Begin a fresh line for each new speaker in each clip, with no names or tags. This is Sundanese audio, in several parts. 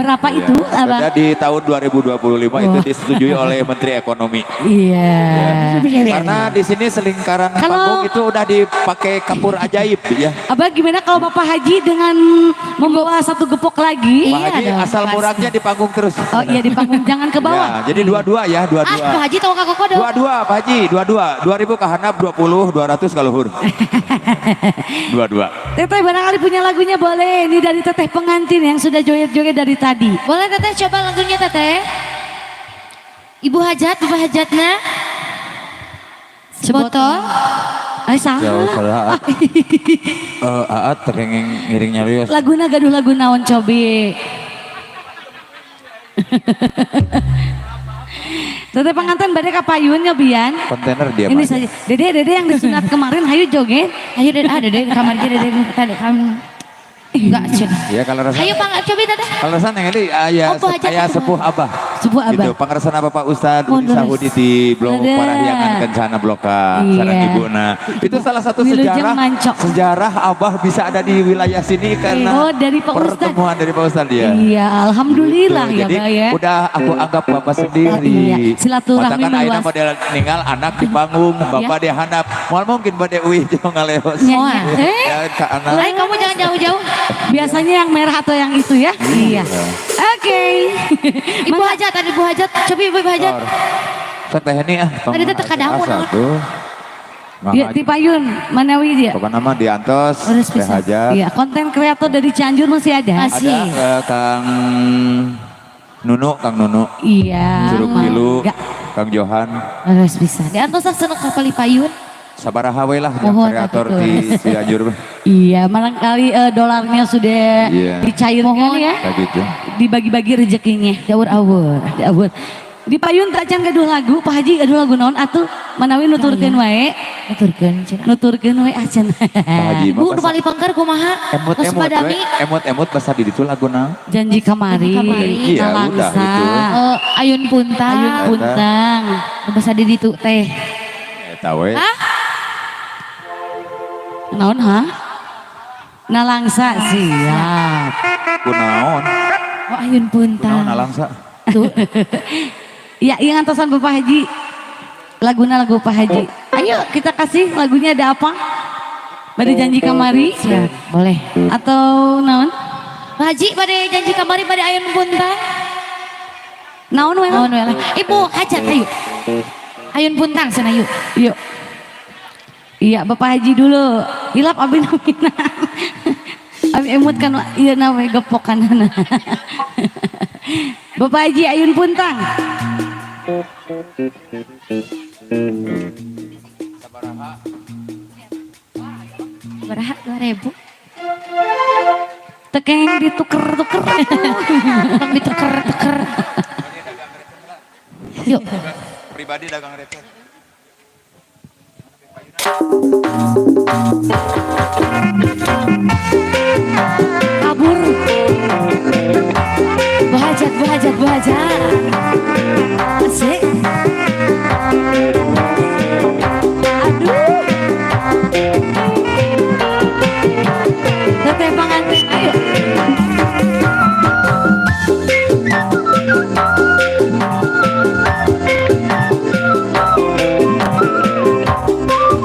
Berapa
Iya.
itu, Abang?
Sudah di tahun 2025 itu disetujui oleh Menteri Ekonomi.
Iya.
Karena di sini selingkaran panggung itu udah dipakai kapur ajaib ya.
Abah, gimana kalau Bapak Haji dengan membawa satu gepok lagi?
Pak
Iya
Haji
dong,
asal
pasti.
murahnya di panggung terus.
Oh iya, di panggung, jangan ke bawah.
Ya, jadi dua-dua ya, dua-dua.
Ah, Pak Haji tau kak Koko dong.
Dua-dua Pak Haji, dua-dua. 2000 ke handap, 20, 200 ke luhur. Dua-dua.
Teteh barangkali punya lagunya, boleh. Ini dari teteh pengantin yang sudah joget-joget dari tadi.
Boleh Teteh, coba lagunya Teteh. Ibu hajat, ibu hajatnya. Sebotol.
Ay, salah.
Jauh salah. Eh, Aat teu kenging ngiring nyarios.
Laguna gaduh lagu naon cobi. Teteh pengantin bade ka payun nyobian.
Kontainer dia
Ini
mah.
saja. Dede, Dede yang disunat kemarin, hayu joget.
Ayo Dede, ah Dede kamar aja Dede, tadi kamu. Enggak, cek.
Ya kalau rasa
Ayo Pak, cobi Teteh.
kalau rasa yang ini aya
Oh, Bu Hajat
aya
itu,
sepuh abah.
Sepuh abah.
Gitu, pangersana Bapak Ustad Budi
Mundur.
Sahudi di Blok
Ada.
Parahyangan Kencana Bloka sareng ibuna. Itu salah satu
Wilujeng
sejarah
mancok.
Sejarah abah bisa ada di wilayah sini karena
Oh, dari Pak Ustad.
Pertemuan dari Pak Ustad ya.
Iya, alhamdulillah
Gitu.
ya,
Jadi
Pak ya.
udah aku anggap bapak sendiri.
Iya, silaturahmi
Matakan ayeuna
meluas.
Model ninggal anak di panggung, bapak di handap. Moal mungkin bade uih jeung ngaleos.
Iya. Eh?
Ya, ka anak.
Ayo kamu jangan jauh-jauh.
Biasanya yang merah atau yang itu ya? Iya. Oke.
Ibu hajat, ada ibu hajat. Coba ibu hajat.
Sok teh ini ah.
Tadi teh teu kadamu,
Asa
naon.
tuh.
Dia di payun, manawi dia.
Pokoknya mah diantos,
Terus
teh
bisa.
hajat.
Iya, konten kreator dari Cianjur masih ada.
Masih.
Ada Kang Nunu, Kang Nunu.
Iya.
Curug Tilu,
Enggak.
Kang Johan.
Harus bisa. Di antos seneng kapal payun.
Sabaraha we lah yang
Mohon,
kreator
atuh.
di Cianjur.
Iya, barangkali dolarnya sudah dicairkan
Mohon.
ya.
Kayak gitu.
Dibagi-bagi rezekinya.
Jawur awur.
Awur. Di payun tak can gaduh lagu, Pak Haji gaduh lagu naon atuh? Manawi nuturkeun wae,
Nuturkeun cenah.
Nuturkeun wae acan.
Pak Haji
Ibu
mah
nu paling pengker kumaha? Geus
emut-emut we,
padami.
Emut-emut bahasa di ditu lagu naon?
Janji kamari,
Janji kamari.
Iya, udah
Nalangsa,
itu.
Eh, ayun puntang.
Ayun puntang.
Bahasa di ditu teh.
Eta we.
Hah?
Naon ha? Nalangsa siap.
Kunaon?
Oh, ayun
Kunaon
puntang.
nalangsa?
Tuh.
Ya, iya ngantosan Bapak Haji. Laguna lagu Pak Haji. Ayo kita kasih lagunya, ada apa? Bade janji kamari
Siap, boleh.
Atau naon?
Pak Haji bade janji kamari, bade ayun puntang.
Naon we?
Naon we lah. Ibu hajat ayo. Ayun puntang sana yuk.
Yuk. Iya, Bapak Haji dulu. Hilap abi namina. Abi emut kan ieu na we gepokan. Bapak Haji, ayun puntang.
Sabaraha?
Berapa? 2000.
Teu kenging dituker-tuker.
Tong dituker-tuker. Yuk.
Pribadi dagang receh.
Kabur.
Bu hajat, bu hajat, bu hajat. Asik.
Aduh. Teteh pengantin, ayo.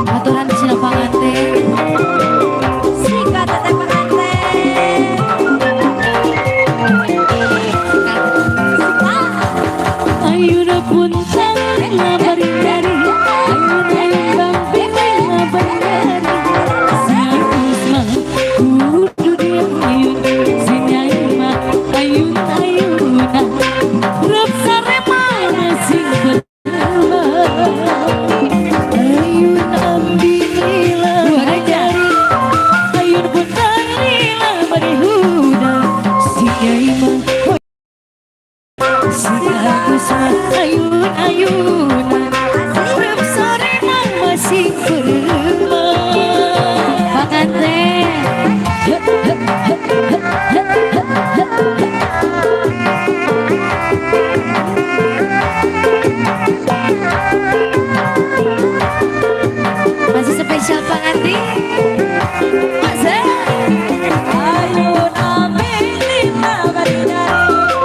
Aturan di sini pengantin.
Sikat teteh pengantin. Sikat.
Ayun puntang ngabari-ari, ayun bang pilih ngabari-ari. Si Agus mah kudu diayun, si Nyai mah ayun-ayunan. Rep sarema masing berbang. Ayun ambi lila bari, ayun puntang lila bari hudang. Si Nyai mah, si Agus mah ayun-ayunan. Rep sarema masing berbang. Pengantin.
Masih spesial pengantin. Masa?
Ayun ambi lima bari dari.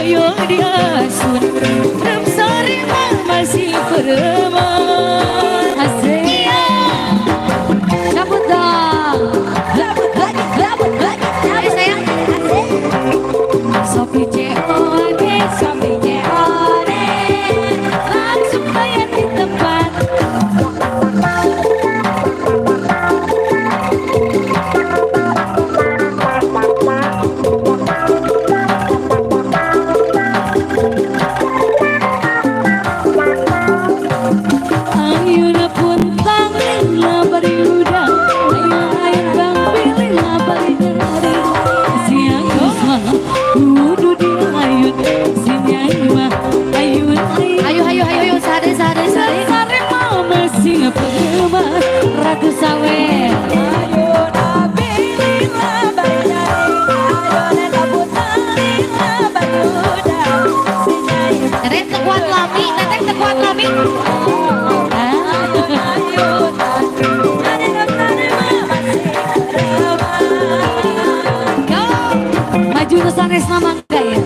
Hoyong diasun Rem sore mah masih pereman. Asik.
Cabut dong.
Cabut lagi, cabut lagi,
Ayo sayang.
asik.
Sopi COD, Sopi COD, langsung bayar di tempat. Ayeuna pun tangan bari udang, ayo ayo bang pilih bari nyari. Siang mah kudu dilayut, si nyai mah ayun ayun.
Ayo ayo ayo ayo sare sare sare.
Sare mah masih penggemar Ratu Sawer.
Ayo nabili bari nyari, ayo cabut bari udang, si nyai mah
Teteh tekuat lami, teteh tekuat lami.
ayo
Go. Maju ke sanesna mangga ya.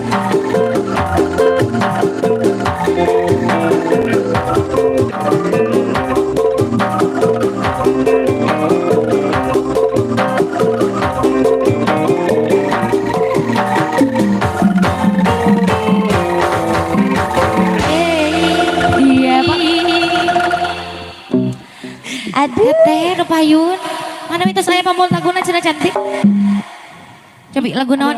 Iya, Pak.
Aduh.
Teteh nu payun. Mana minta saya pamul laguna cenah cantik. Cobi lagu naon?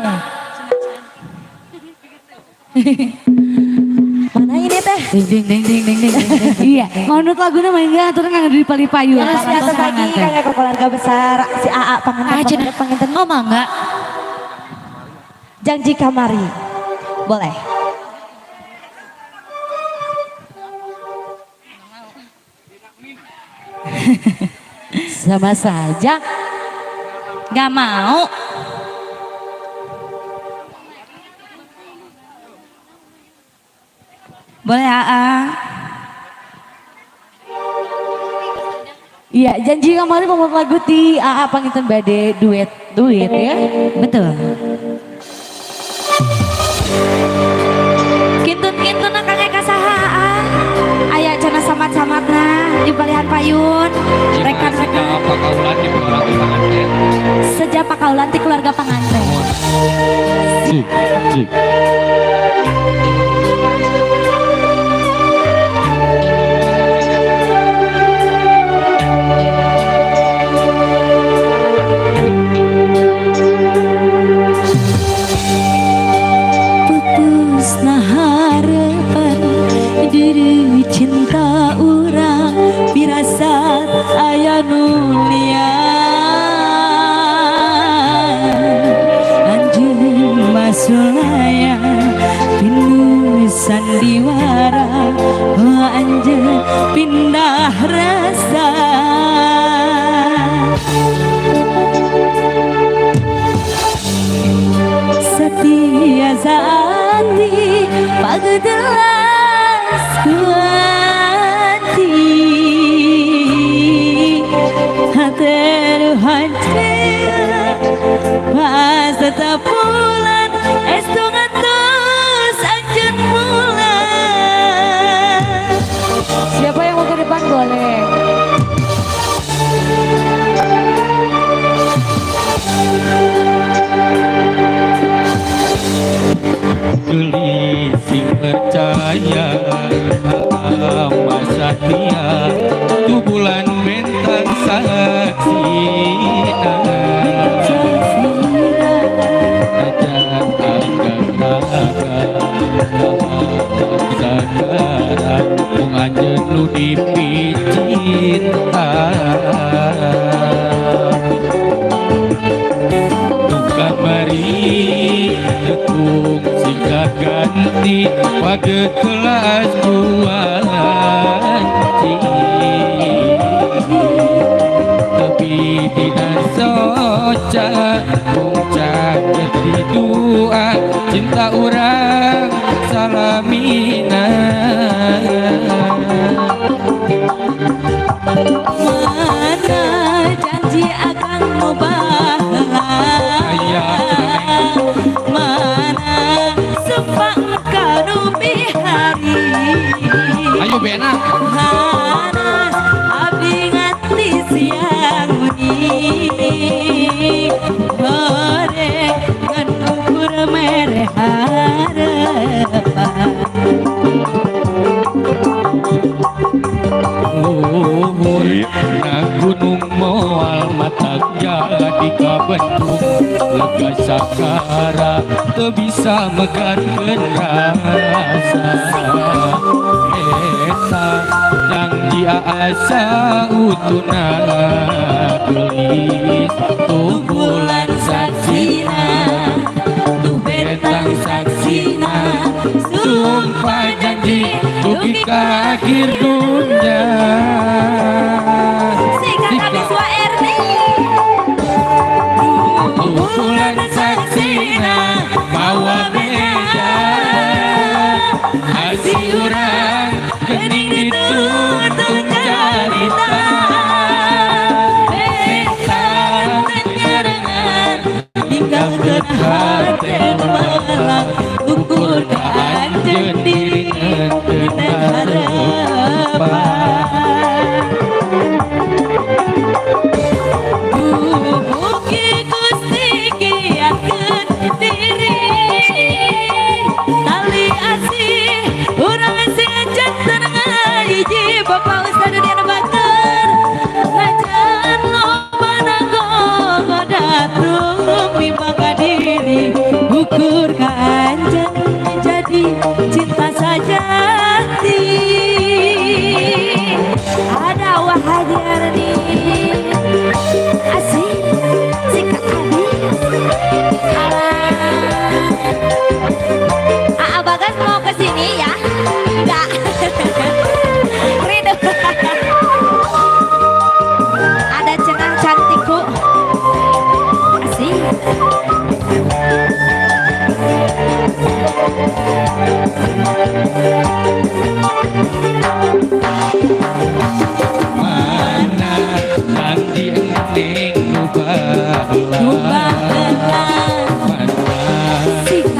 Mana ini teh?
Ding ding ding ding ding ding. ding.
Iya, manut laguna mah enggak aturan kanggo di pali payun.
Terus di atas lagi kayak ke keluarga besar si AA panganten
Ah cenah.
panganten panganten
Oh mangga.
janji kamari. Boleh.
Sama saja. Gak mau. Boleh AA. Iya, janji kemarin mau lagu ti AA panginten bade duet duet ya.
Betul. Kintun-kintun kang Eka saha ah.
Aya cenah samat-samatna di balihan payun. Rekan-rekan
Sejak pakaulan di keluarga panganten.
sejak pakaulan ti keluarga panganten.
Cik, cik.
Putus harapan diri cinta urang pirasat aya nu lian. Anjeun masulaya pinu sandiwara, oh anjeun pindah rasa. Setia saati pagdelas kuati hateru hancur pas tetap bulan estu ngantos anjeun bulan. Siapa yang mau ke depan boleh.
Geli sing percaya ama satia tu bulan bentang saksina. Najan agak mung anjeun nu dipicinta. Duka mari tekung singkat ganti page kelas kuanci. Tapi dina soca mung caket di dua cinta urang salamina.
Mana janji akan mubah,
Ayah
mana sepang
Ayo Bena.
Hanas abdi nganti siang wengi hore ngan ukur mere harapan.
Luhur na gunung moal matak jadi kabentung lega sakara teu bisa megarkeun rasa eta janji asa utuna geulis tuh bulan saksina
tuh bentang saksina
sumpah janji dugi ka akhir dunya.
Sikat habis wa Erni.
Bulan saksina mawa beja asih urang gening dituntun carita
Bentang nyarengan ninggalkeun hate melang ukur ka anjeun diri teu harapan. Mugi Gusti kiatkeun diri tali asih urang sing janten ngahiji. Bapak Ustad Dian Bakar najan loba nagogoda tumimba diri ukur ka anjeun jadi cinta sajati. Ada wahajar nih asik sikat habis. Alah.
Aa Bagas mau ke sini ya? Enggak. Rindu. Ada cenah cantikku. Asik.
Mana janji eneng nu baheula
Nu baheula.
Mana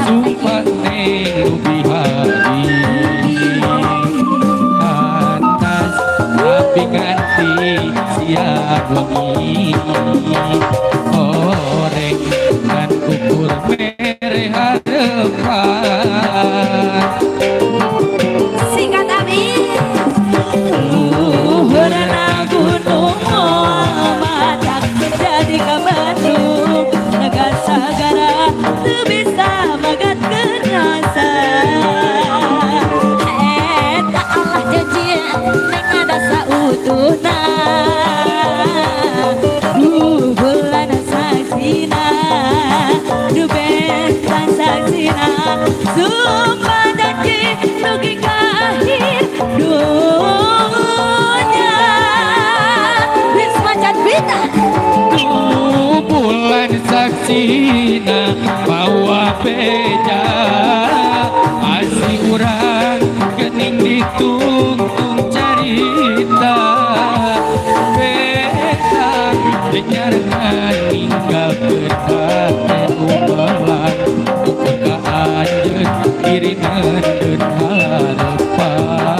sumpah neng nu bihari atas tapi ganti siang wengi oreng ngan ukur mere harapan.
Sikat habis. Luhurna gunung matak jadi ka Bandung naga sagara teu bisa magatkeun rasa.
Eta Allah janji neng ada sautuhna.
Du bulan saksina du bentang saksina sumpah janji dugi ka akhir dunya.
Wisma Bita.
Tuh bulan saksina bawa beja asih urang gening ditungtung carita beta nyarengan ninggalkeun hate umelang ukur ka anjeun diri neundeun harapan.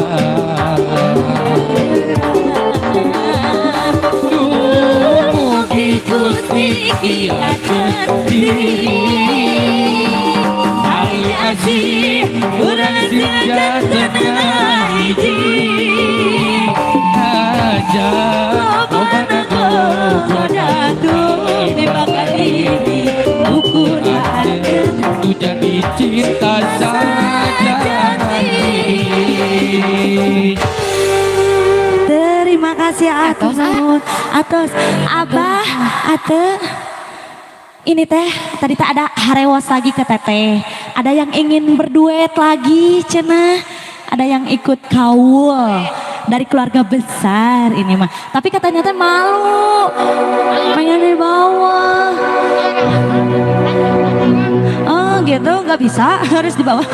Mugi Gusti kiatkeun diri tali asih urang sing janten hiji aja
Lobana gogoda tumimba diri ukur ka anjeun
tu jadi cinta sajati.
Terima kasih atas atas Abah Ate. Ini teh tadi tak ada harewas lagi ke teteh. Ada yang ingin berduet lagi cenah. Ada yang ikut kaul dari keluarga besar ini mah. Tapi katanya teh malu. Mainnya di bawah. Oh gitu nggak bisa harus di bawah.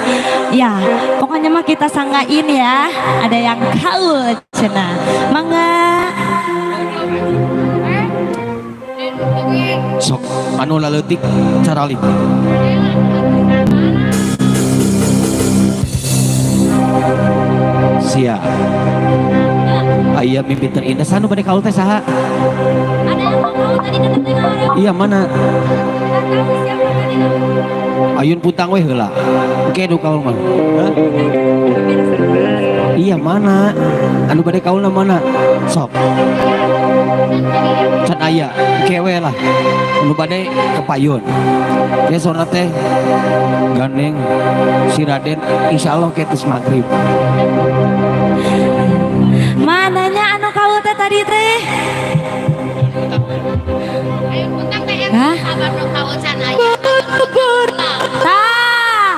Ya pokoknya mah kita sanggain ya. Ada yang kaul cenah. Mangga.
Sok anu laleutik caralik.
Siap. Aya mimpi terindah. Saha nu bade kaul teh, saha?
Ada yang mau kaul tadi ke teteh.
Iya, mana? Ayun puntang weh heula. Engke nu kaul mah. Hah? Iya, mana? Anu bade kaulna mana? Sok. Can aya, engke we lah. Anu bade ke payun. Ya sora teh gandeng si Raden, insyaallah ke tes maghrib.
Mananya anu kaul teh tadi teh? Hah? Tah.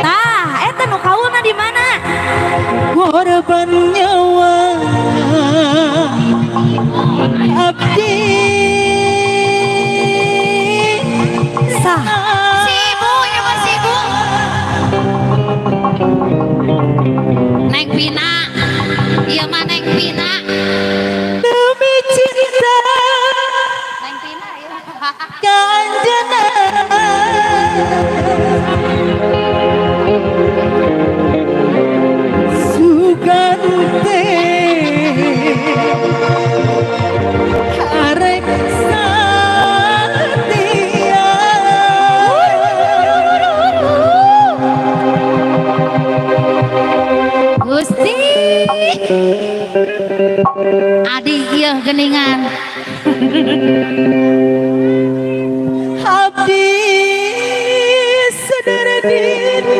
Tah, eta nu kaulna di mana?
Korban nyawa abdi.
Sah.
Si ibu, ya mah si ibu. Neng Pina. Iya mah Neng Pina.
Demi cinta
Neng Pina ya.
Kanjena. Sugante arek satia.
Gusti. Adi ieu geningan.
Abdi sadar diri.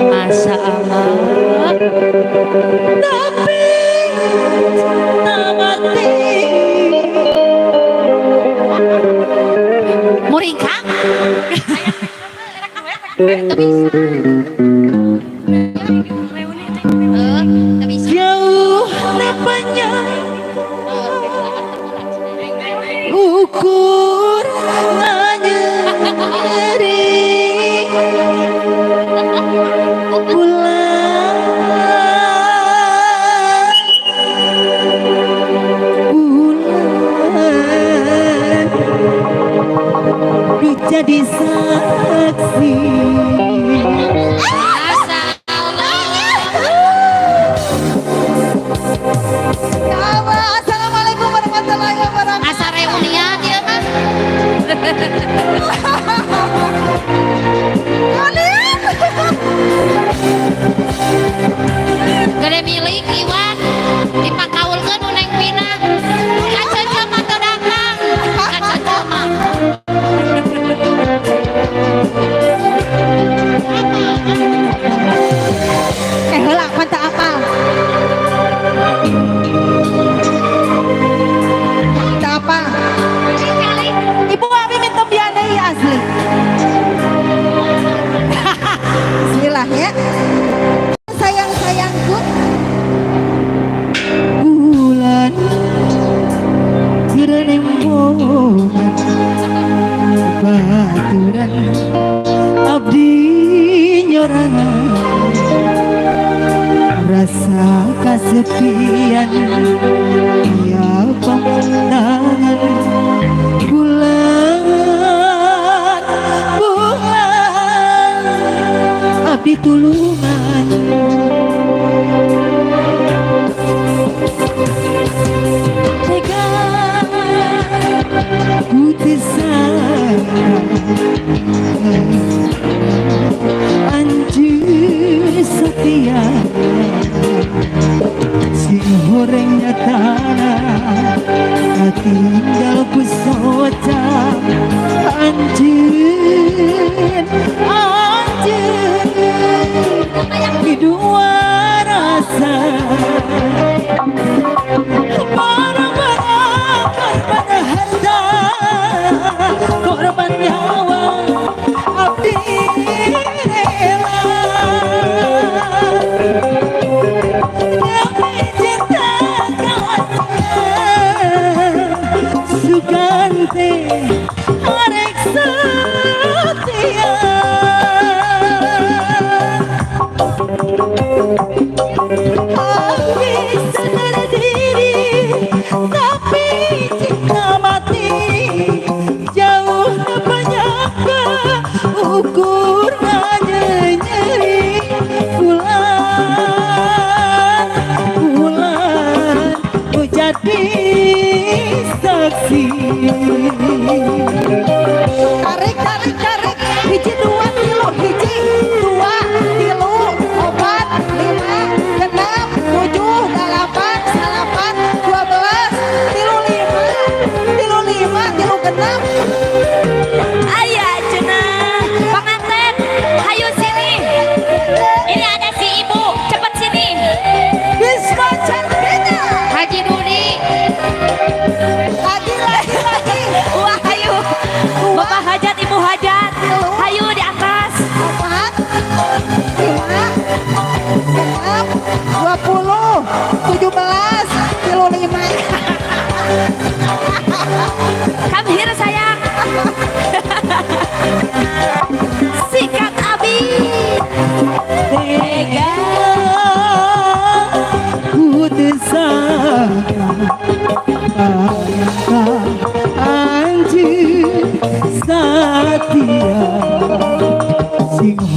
Masya Allah.
Tapi tak mati.
Muringkak. Teu bisa. Teu bisa.
Jauh napanya ukur nganyeri bulan bulan jadi saksi.
Masya Allah.
Ya Allah, assalamualaikum warahmatullahi wabarakatuh.
Asa reunian ieu mah.
Kalian.
Gede milik Iwan dipakaulkeun nu Neng Pina. Kacecem atau datang. Kacecem mah.
Eh, heula pan teu apal. Teu apal. Ibu, abi minta biadai asli. Bismillah ya. Sayang-sayangku. Bulan nembongan baturan abdi nyorangan rasa kesepian ya pandangan bulan bulan abdi tulungan tega putih anjir setia sing horeng nyatana tinggal pusoca anjir anjir.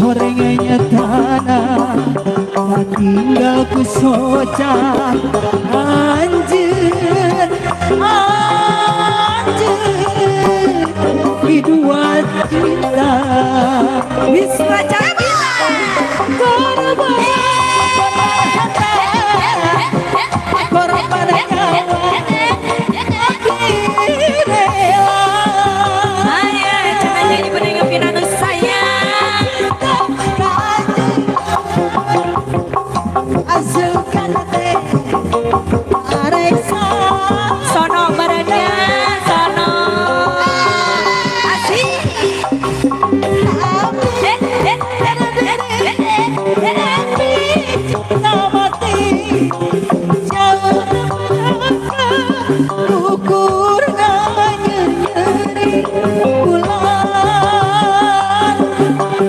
Horeng nyatana tinggal ku soca anjeun anjeun biduan cinta
Wisma cantik.
Korban harta, korban nyawa, abdi rela.
Saya cenah nyanyi bener ngepin anu sayang.
Asukan teh areksa.
Sono baranya sono. Asik.
Cinta mati jauh ukur nyeri bulan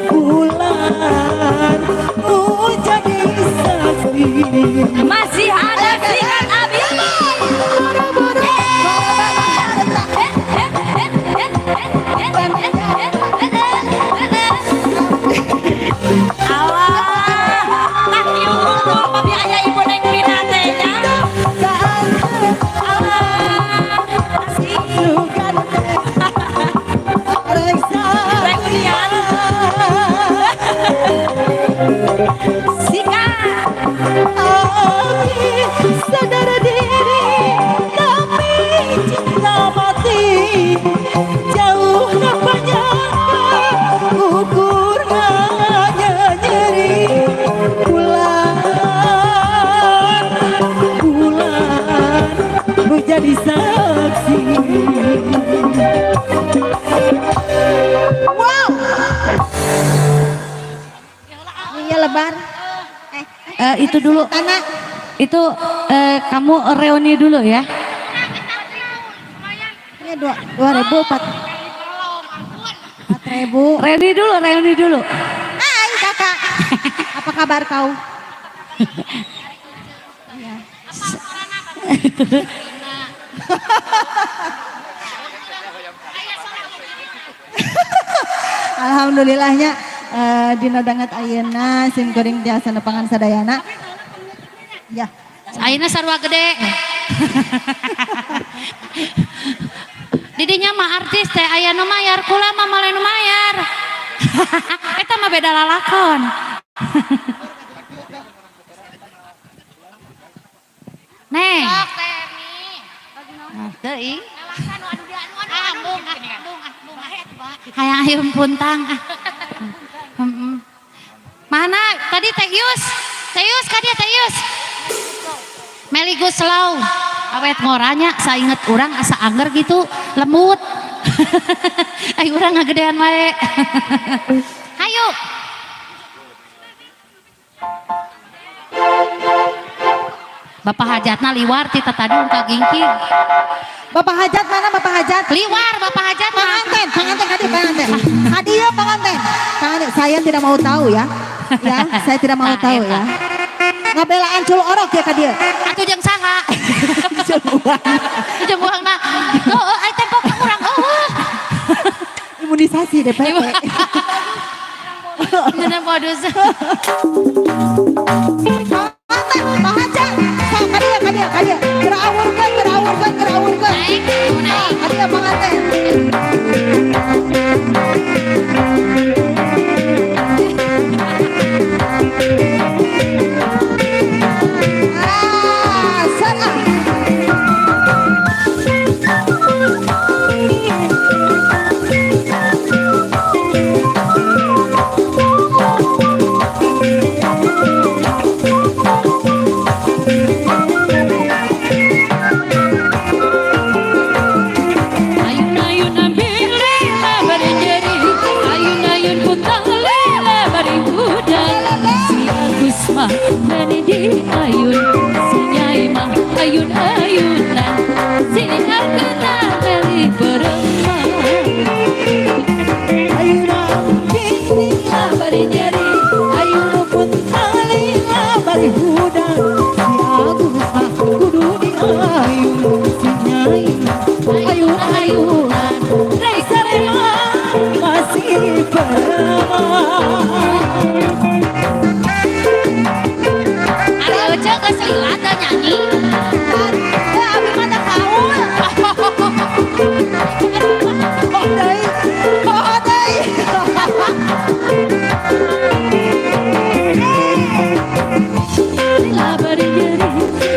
bulan nu jadi saksi.
Masih ada sikat abi.
Alah, tah ieu unggul papi aya ibu neng Pina teh nya. Alah, asik.
Asukan teh areksa.
Reunian. Sikat.
Abdi sadar diri tapi cinta mati jauh napanyangka ukur nyeri bulan bulan nu jadi saksi.
Wow. Iya lebar.
Itu dulu.
Tanah.
Itu kamu reuni dulu ya.
Ini dua 2004. 4.000.
Reuni dulu, reuni dulu.
Hai kakak. Apa kabar kau? Iya. Alhamdulillahnya dina danget ayeuna sim kuring tiasa nepangan sadayana. Ya.
Ayeuna sarua gede. Didinya mah artis teh aya nu mayar, kula mah moal nu mayar. Eta mah beda lalakon. Neng. Teuing. Hayang ayam puntang. Mana tadi Teh Yus? Teh Yus ka dia Teh Yus. Meligus slow. Awet ngoranya sainget urang asa angger gitu, lembut. Ay urang ngagedean wae. Hayu. Bapak hajatna liwar ti tadi ka gingking.
Bapak hajat mana Bapak hajat?
Liwar Bapak hajat mah.
Panganten, panganten kadi panganten. Hadiah panganten. Panganten, saya tidak mau tahu ya. Ya, saya tidak mau
Nah,
tahu
eta.
ya. Ngabelaan cul orok ya ka dieu.
Atuh jeung saha?
Cul uang.
Jeung uangna. Heueuh ai tempo ka urang eueuh.
Imunisasi DPP.
Ngeunah modus.
Panganten, Pak Hajat. Sok ka dieu, ka dieu, ka dieu. Keur awurkeun, keur awurkeun, keur awurkeun.
Naik, naik.
Ka dieu panganten. Ah, sana.
Ayun-ayun ambing lila bari nyeri, ayun-ayun puntang lila bari hudang. Si Agus mah nani di ayun, si Nyai mah ayun-ayunan, si Argena meli beremah.
Ayun ambing lila bari nyeri, ayun puntang lila bari hudang. Si Agus mah kudu di ayun, si Nyai mah ayun-ayunan. Rei Sarema masih beremah.
Ari Ece geus lila teu nyanyi.
Eh, abi mah teu kaul. Oh deui. Oh deui.
Lila bari nyeri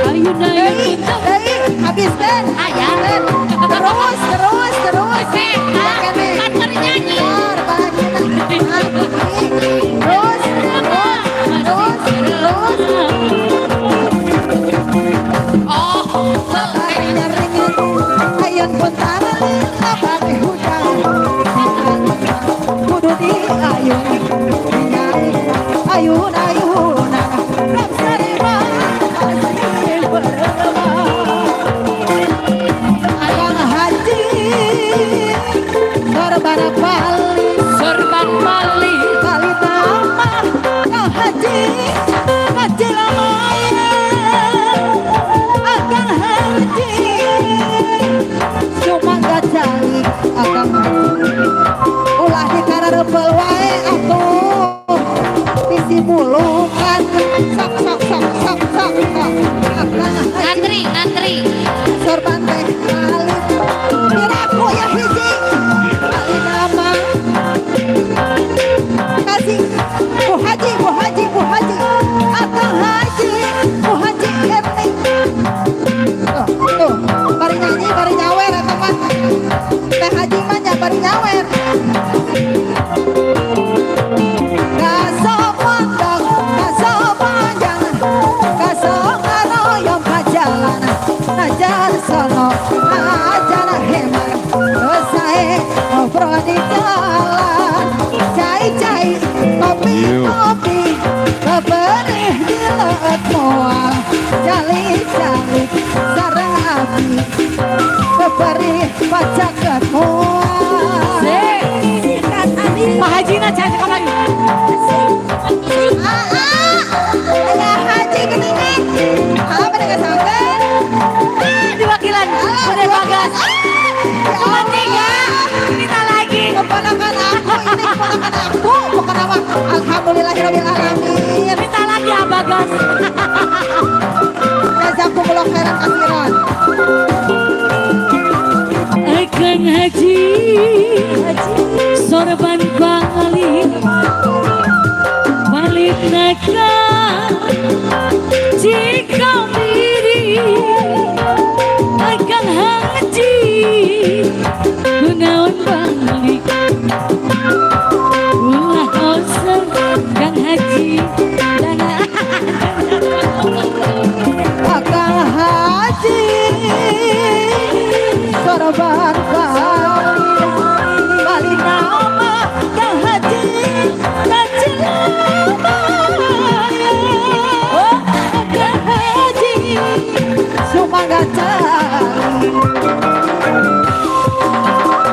ayun-ayun
Deui,
puntang
deui, habis Ben.
Aya.
Ben. Terus, terus, terus.
Eh, ah, kan keur nyanyi.
Bentar, bahagia. Terus, terus, terus, terus.
Oh,
Bari nyeri, ayun puntang lila bari hudang. Kudu diayun, ayun-ayunan. Rapsari mah asih beremah. Kang Haji sorban balik,
sorban balik
balik nama Kang Haji Haji lamaya. Akang Haji sumangga calik Akang Haji ulah dikarareupeul wae atuh bisi mulukan sok sok sok sok sok sok Akang Haji
Ngantri, ngantri.
Sorban teh alit piraku ya hiji balik nama kasih Bu Haji, Bu Haji, Bu Haji, Akang Haji, Bu Haji Eping. Tuh, tuh, bari nyanyi bari nyawer eta mah Teh Haji mah nya bari nyawer. Kaso pondok, kaso panjang, kaso ngaroyom ka jalan, najan sono, najan hemat, sae ngobrol di jalan, cai-cai, kopi-kopi, beberih di leut moal, calik-calik, sareng abi, beberih pacaket moal.
Sikat abi.
Pak Haji na cari kamari.
Ah, ah, aya haji geuningan. Ah, pada nggak?
Diwakilan oleh Bagas.
Cuma
tiga. Kita lagi.
Keponakan aku ini, keponakan aku, bukan apa. Alhamdulillahirabbil alamin.
Minta lagi ya Bagas.
Jazakumullah khairan katsiran.
Akang Haji sorban balik balik naka Cikamiri. Akang Haji kunaon balik ulah oseng Kang Haji dan
Akang Haji sorban balik balik nama Kang Haji Haji Lamaya. Oh, Kang Haji sumangga calik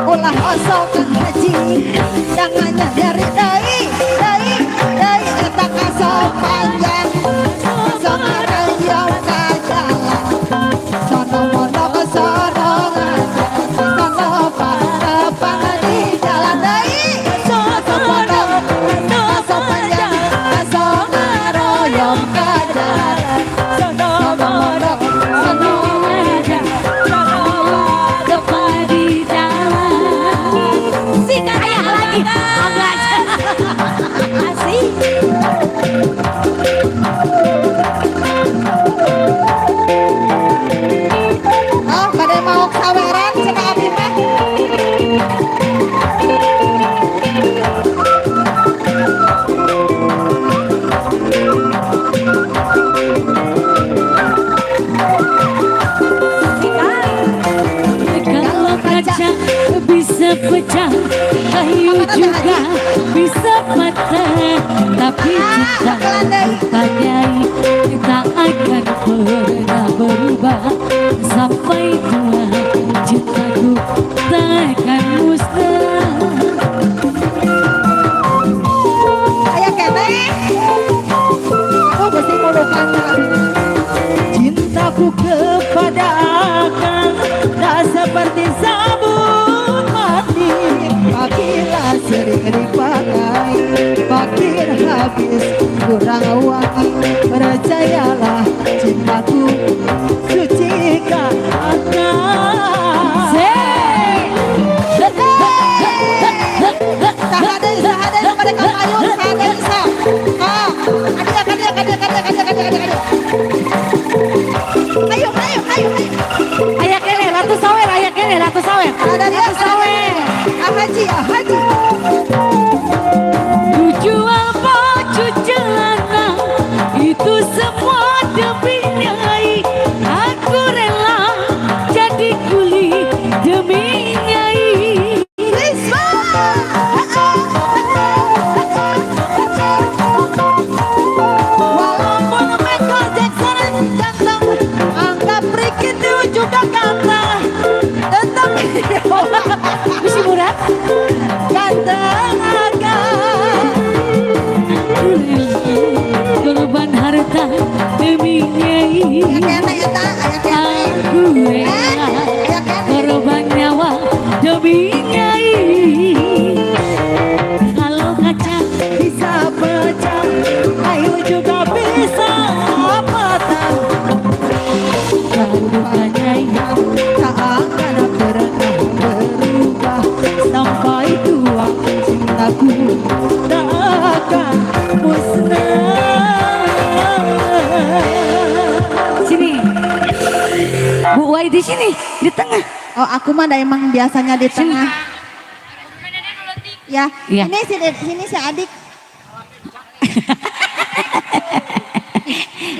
ulah osok Kang Haji jangan nyari deui deui deui eta kaso panjang kaso ngarayong ka jalan sono mono sono ngajar sono patepang di jalan deui kaso mono kaso panjang kaso ngaroyong ka jalan sono mono sono
ngajar sono di jalan.
Sikat
Ayah lagi. Bagas.
Asik.
Ah, pada mau saweran cenah abi mah.
Kalau kaca bisa pecah, kayu juga bisa patah, tapi cinta tanyai tak akan pernah berubah sampai tua. Cintaku takkan musnah.
Aya keneh. Aku mesti mulukan. Cintaku kepada Akang tak seperti sabun mandi. Apabila sering dipakai, pakai. habis kurang wangi. Percayalah cintaku suci karena. Saha deui, saha deui nu bade ka payun, saha deui sa. Ah, kadia, kadia, kadia, kadia, kadia, kadia, kadia. Ayo, ayo, ayo, ayo.
Aya keneh Ratu Sawer, aya keneh Ratu Sawer.
Ada dia,
Ratu Sawer.
Ah Haji, ah Haji.
Ku jual baju celana itu semua demi Nyai. Aku rela jadi kuli demi Nyai.
Risma. Walaupun Michael Jackson ganteng, anggap Ricky itu juga ganteng. Tetap
Misi murah.
ganteng akan.
Aku rela korban harta demi Nyai.
Aya keneh eta, aya keneh.
Aku rela
Aya keneh.
korban nyawa demi Nyai. Kalau kaca
Bisa pecah, kayu juga bisa patah.
bukan Nyai.
Tak akan pernah berubah sampai tua, cintaku tak akan musnah.
Sini. Bu Wai di sini, di tengah.
Oh, aku mah dah emang biasanya di tengah. Ya,
Iya.
ini sini, sini si adik.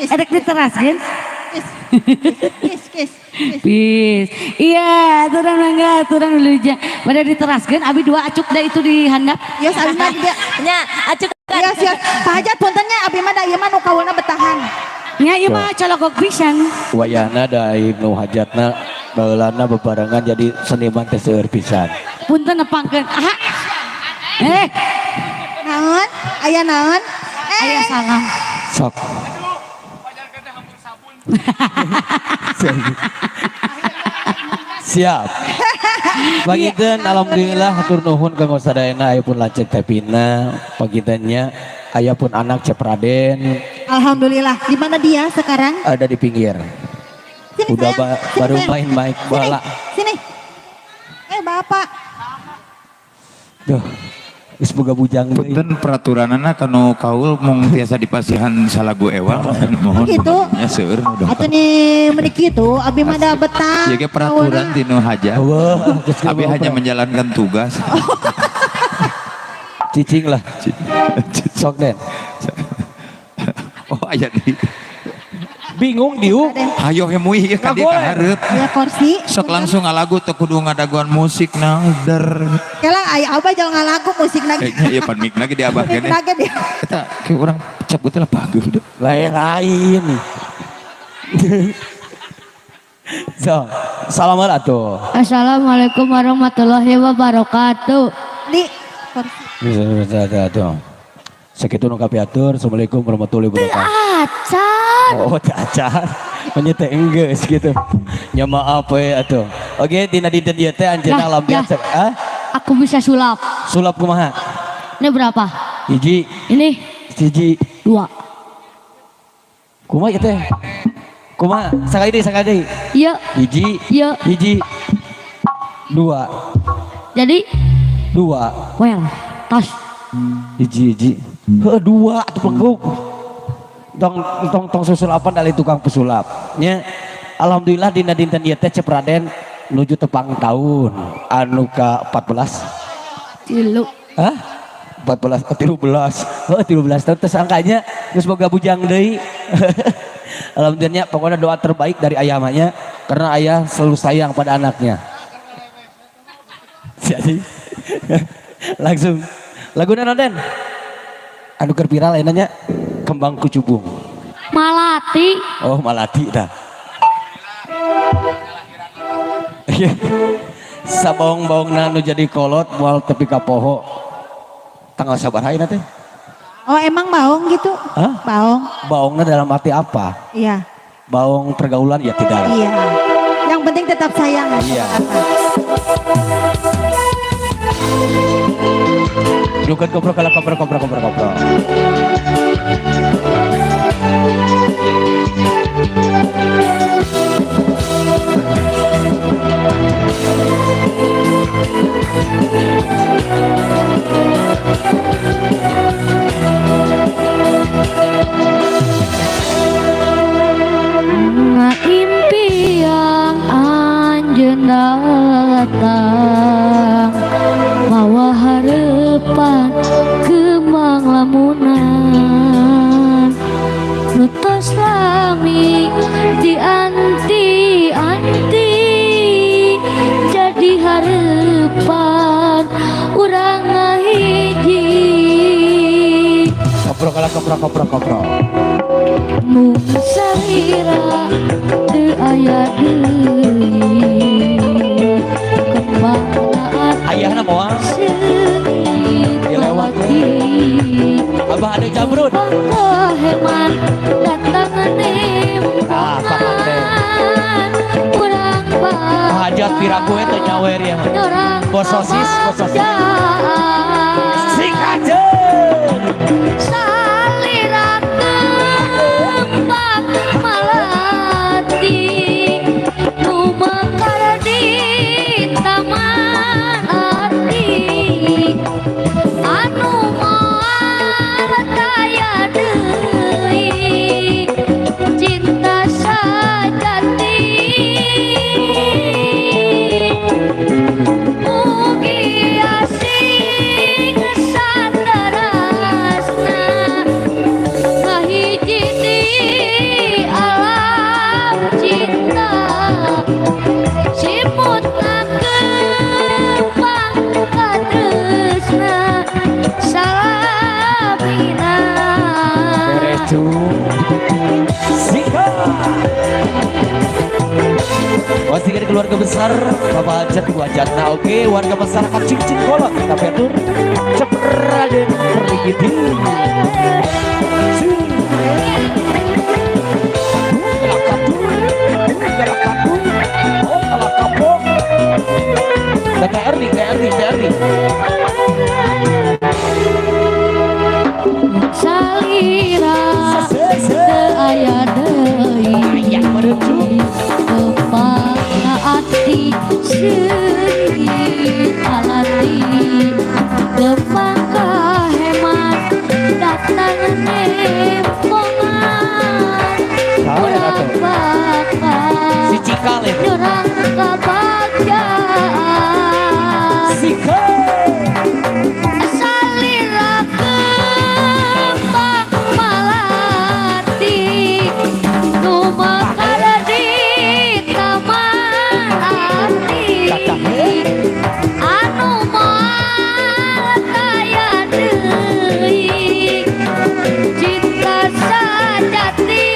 Ada di teras kan?
Kiss, kiss, kiss, kiss.
Bis. Iya, aturan mangga, aturan dulu aja. Pada diteraskeun abi dua acuk da itu di handap.
Yos, abi mah dia.
Nya, acuk.
Yos, yos. Pak Hajat punten nya, abi mah da ieu mah nu kawulna betahan.
Nya ieu mah cologok pisan.
Wayahna da nu hajatna baheulana bebarengan jadi seniman teh seueur pisan.
Punten nepangkeun. Aha. Eh,
Naon? Aya naon? Eh,
aya salam.
Sok. Siap. Panginten alhamdulillah hatur nuhun kanggo sadayana aya pun lanceuk Teh Pina, pangintennya aya pun anak Cep Raden
Alhamdulillah. Di mana dia sekarang?
Ada di pinggir.
Sini,
Udah
sayang. Sini,
baru
sayang.
main-main
Sini,
bola.
sini. Eh, Bapak.
Duh. Geus boga bujang deui.
Punten, peraturanana kanu kaul mung tiasa dipasihan salagu ewal, mohon.
Gitu.
Nya seueur nu dongkap.
Atuh nih meuni kitu, abi mah da betah.
Ieu ge peraturan tinu hajat.
Wah, geus
Abi hanya menjalankan tugas.
Cicing lah. Sok Den.
Oh, aya di.
Bingung diuk.
Hayo hemui ieu ka dieu ka hareup.
Aya kursi.
Sok langsung ngalagu teu kudu ngadaguan musik naon der.
Kela aya abah jangan ngalagu musik lagi.
Kayaknya ieu pan mic lagi di abah
Musik
keneh.
lagi dia.
Eta kayak urang cap teh lah bagus deh.
Lain-lain. So, salam atuh.
Assalamualaikum warahmatullahi wabarakatuh.
Di kursi.
Bisa, bisa, bisa, tuh. Sakitu nu kapiatur. Assalamualaikum warahmatullahi wabarakatuh.
Acan.
Oh, cacar. Menyete enggeus gitu. Nya maaf we atuh. Oke, dina dinten ieu teh anjeunna
Lah,
alam biasa. Hah?
Aku bisa sulap.
Sulap kumaha?
Ini berapa?
Hiji,
Ini
hiji.
dua.
Kumaha ieu teh? Kumaha? Sakali deui, sakali deui.
Iya,
Hiji,
iya.
hiji. Dua,
Jadi,
dua.
well, tas.
Hiji, hiji. Heuh, dua atuh pengkuk. Tong tong tong susulapan dari tukang pesulap. Nya alhamdulillah dina dinten ieu teh Cep Raden nuju tepang tahun anu ka 14.
3.
Hah? 14, oh, 13. Oh, 13 tahun terus angkanya geus boga bujang deui. Alhamdulillah pokoknya doa terbaik dari ayah mahnya karena ayah selalu sayang pada anaknya. Jadi langsung lagu naon, Den? Anu keur viral ayeuna nya, Kembang Kucubung.
Malati.
Oh, Malati dah. Sabaong-baongna nu jadi kolot moal tepi ka poho. Tanggal sabaraha ayeuna teh?
Oh, emang baong gitu?
Hah?
Baong.
Baongna dalam arti apa?
Iya.
Baong pergaulan ya tidak.
Iya. Yang penting tetap sayang.
Iya.
Sama anak.
Nyungkeun kopro kala kopro kopro kopro kopro.
Ngaimpian anjeun datang mawa harapan kembang lamunan nu tos lami dianti-anti jadi harapan urang ngahiji.
Kopro kala kopro kopro kopro.
Mung salira teu aya deui kembang
Ayahna moal.
seungit
Dilewat.
malati.
Abah ada jamrun.
Heman datang
Ah,
nempongan urang
Hajat piraku eta nyawer ya.
Nyorang
Bos sosis, bos sosis.
kabagjaan.
Sing aja.
Salira kembang malati nu mekar di taman hati anu moal taya deui cinta sajati mugi asing saterasna ngahiji di alam cinta simut kembang katresna salamina.
Beres cu. Sikat. Masih keluarga besar Bapak Hajat Ibu Hajatna, oke, warga masyarakat Cingcing Kolot kita petur Cepraden Perigiti. TR nih, TR nih, TR nih.
Salira teu aya deui kembang ati seungit alati kembang kahemat datang nempongan
Salah ya,
urang
Ratu?
bakal
Si Cikal itu.
nyorang kabagjaan.
Sikat.
Salira kembang malati nu mekar di taman hati anu moal taya deui cinta sajati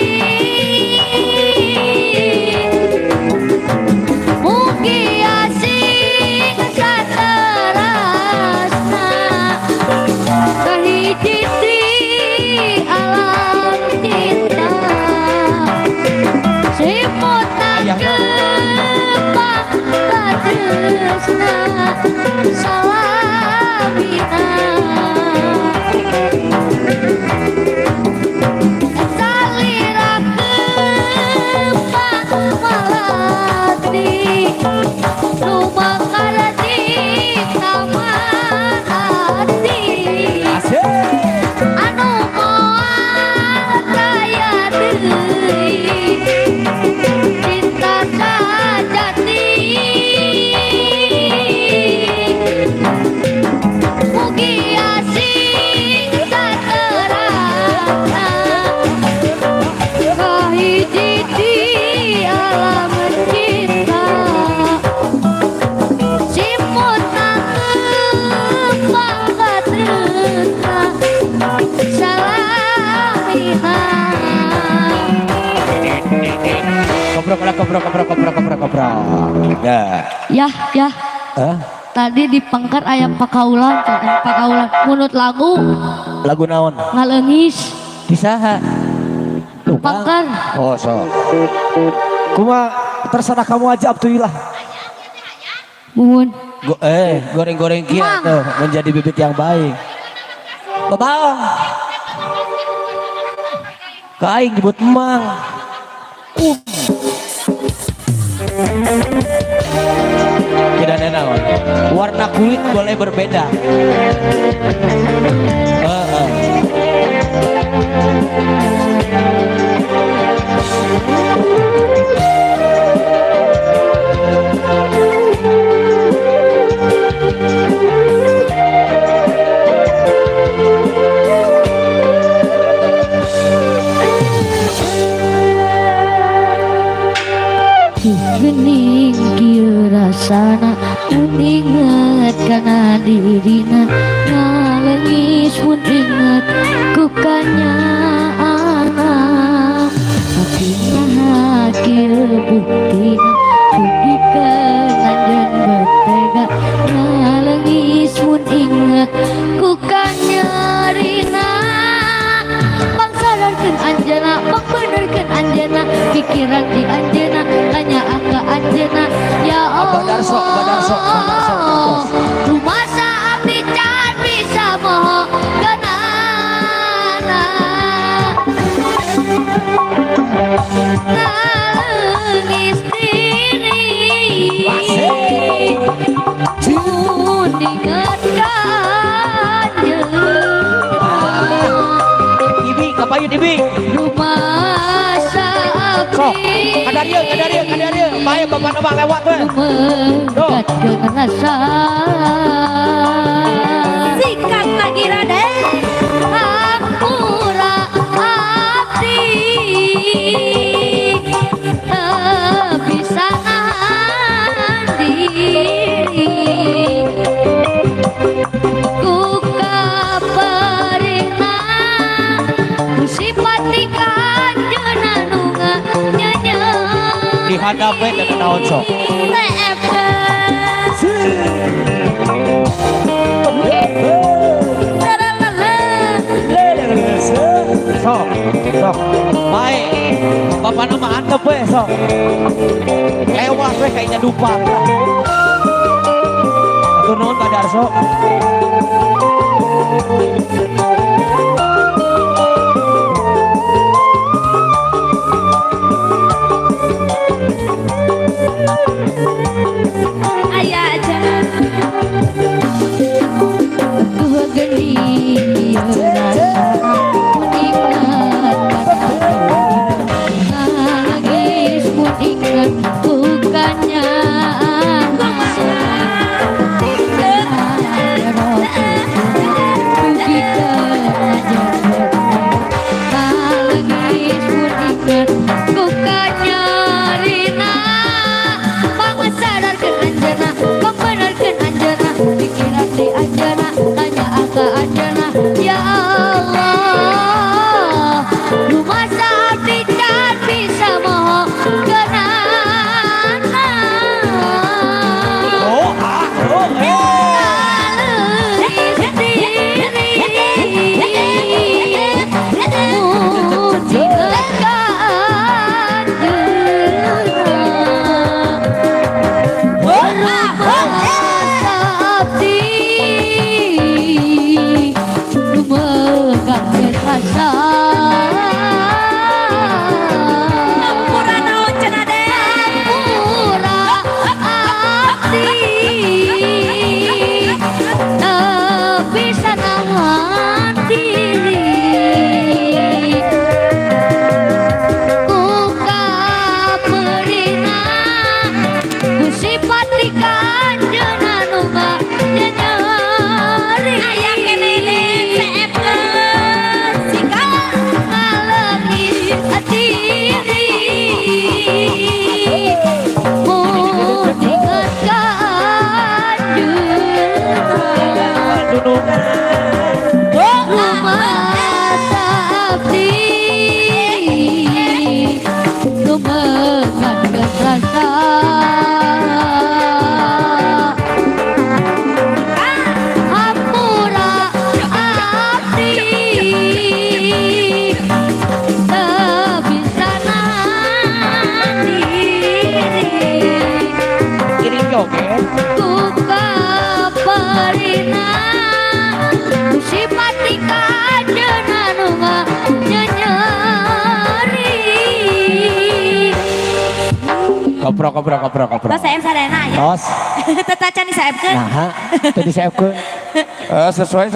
mugi asing saterasna kahiji di alam cinta simut kembang katresna salamina. Salira kembang malati nu mekar di taman hati
Asik.
Anu moal taya deui cinta sajati mugi asing saterasna kahiji di alam cinta simut kembang katresna salamina.
Kopro kopro kopro kopro kopro kopro. Ya.
Ya ya.
Hah?
Tadi di pengker aya pakaulan, pakaulan munut lagu.
Lagu naon?
Ngaleungis.
Disaha? Tukang.
Pengker.
Oh, so. Kuma terserah kamu aja Abdullah.
Muhun.
Goreng-goreng kia
Mang.
tuh menjadi bibit yang baik. Babaong. Ka aing nyebut Mang. Tidak ada naon. Warna kulit boleh berbeda. Heeh.
Gening kieu rasana mun inget kana dirina, ngalengis mun inget ku kanyaana, tapi naha kieu buktina dugikeun anjeun betega, ngalengis mun inget ku kanyarina. Pangsadarkeun anjeunna, pangbenerkeun anjeunna, pikiran di anjeunna, tanya ka anjeunna, ya
Abah Darso, Abah Darso, Abah Darso,
Allah, rumasa abdi can bisa moho kenana, nangis diri mun ingat ka anjeunna.
Ibi, kapayun Ibi.
Rumasa
Sok,
abdi
kadarieu, kadarieu, kadarieu. Bae bapak mah lewat we.
lumegatkeun rasa.
Sikat lagi, Raden.
Hampura abdi teu bisa nahan diri ku kaparina, ku sifat kanjeunna nu nganyenyeri.
Dihadap we teh naon sok.
TFK.
Sok, sok. Bae. Bapak mah antep we sok. Lewat we kayaknya dupa. Atur nuhun Pak Darso.
Aya aja.
Duh geuning ieu rasana mun inget kana dirina, nangis mun inget ku kanyaana, dugikeun anjeun, nangis mun inget ku kanyarina. Pangsadarkeun anjeunna, pangbenerkeun anjeunna, pikiran di anjeunna, tanya ka anjeunna, ya Allah, rumasa abdi can bisa moho kenana.
Oh, ah, oh, eh.
Nangis diri mun inget ka anjeunna. Rumasa abdi lumegatkeun rasa.
Hampura naon cenah, Den?
Hampura abdi teu bisa nahan diri ku kaperina, ku sifat kanjeunna nu nganyenyeri.
Aya keneh, Den, seepkeun. Sikat.
Koprok koprok koprok koprok.
Tos seep sadayana aya.
Tos.
Teu tacan diseepkeun.
Nah, teu diseepkeun.
Eh, sesuai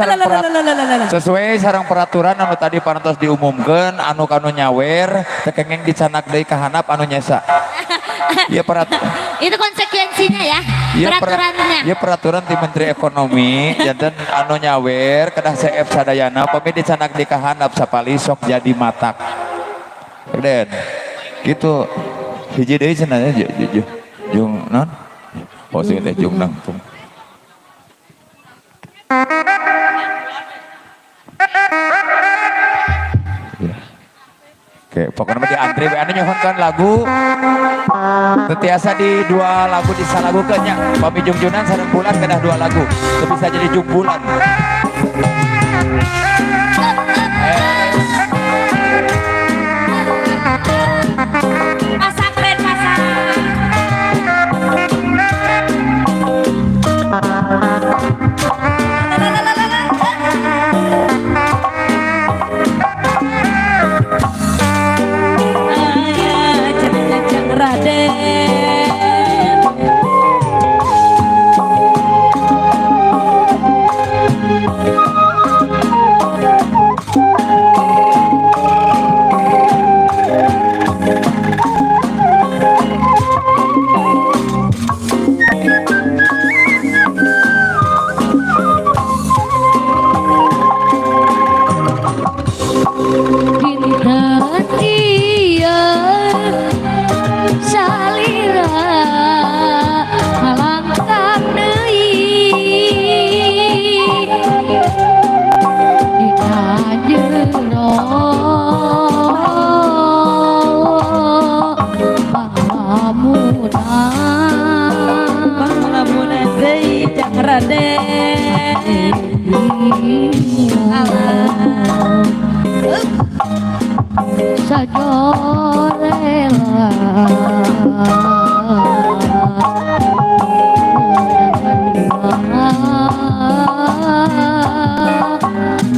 sareng peraturan anu tadi parantos diumumkeun, anu kanu nyawer teu kenging dicanak deui ka handap anu nyesa. Ieu
Itu konsekuensinya ya, peraturannya.
Ieu peraturan ti Menteri Ekonomi, janten anu nyawer kedah seep sadayana, pami dicanak deui ka handap sapali sok jadi matak. Den. Gitu. Hiji deui cenah nya jung non? Oh sing teh jung nangtung. Ya. Oke, pokoknya mah diantri we anu nyuhunkeun lagu teu tiasa di dua lagu disalagukeun nya. Pami jungjunan sareng bulan kedah dua lagu. Teu bisa jadi jungbulan.
Pasang Ben, pasang. Ayah, cenah Raden.
Dinten ieu salira malangkang deui dina jero panglamunan.
Panglamunan deui jang Raden. Alah.
Sajorela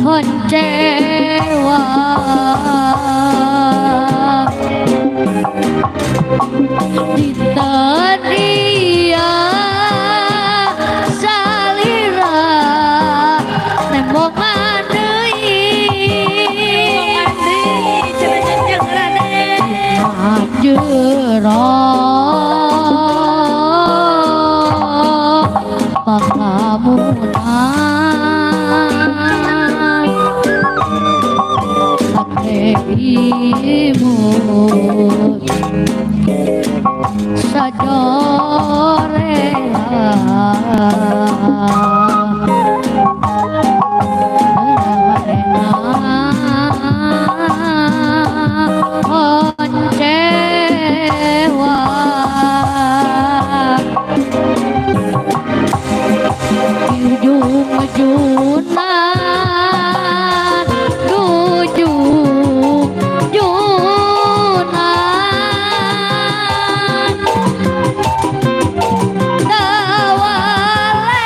honcewa dinten ieu salira nembongan deui
Cenah Raden.
Jero panglamunan sate imut sajorela honcewa ujung-ujunan ujung junan dawale.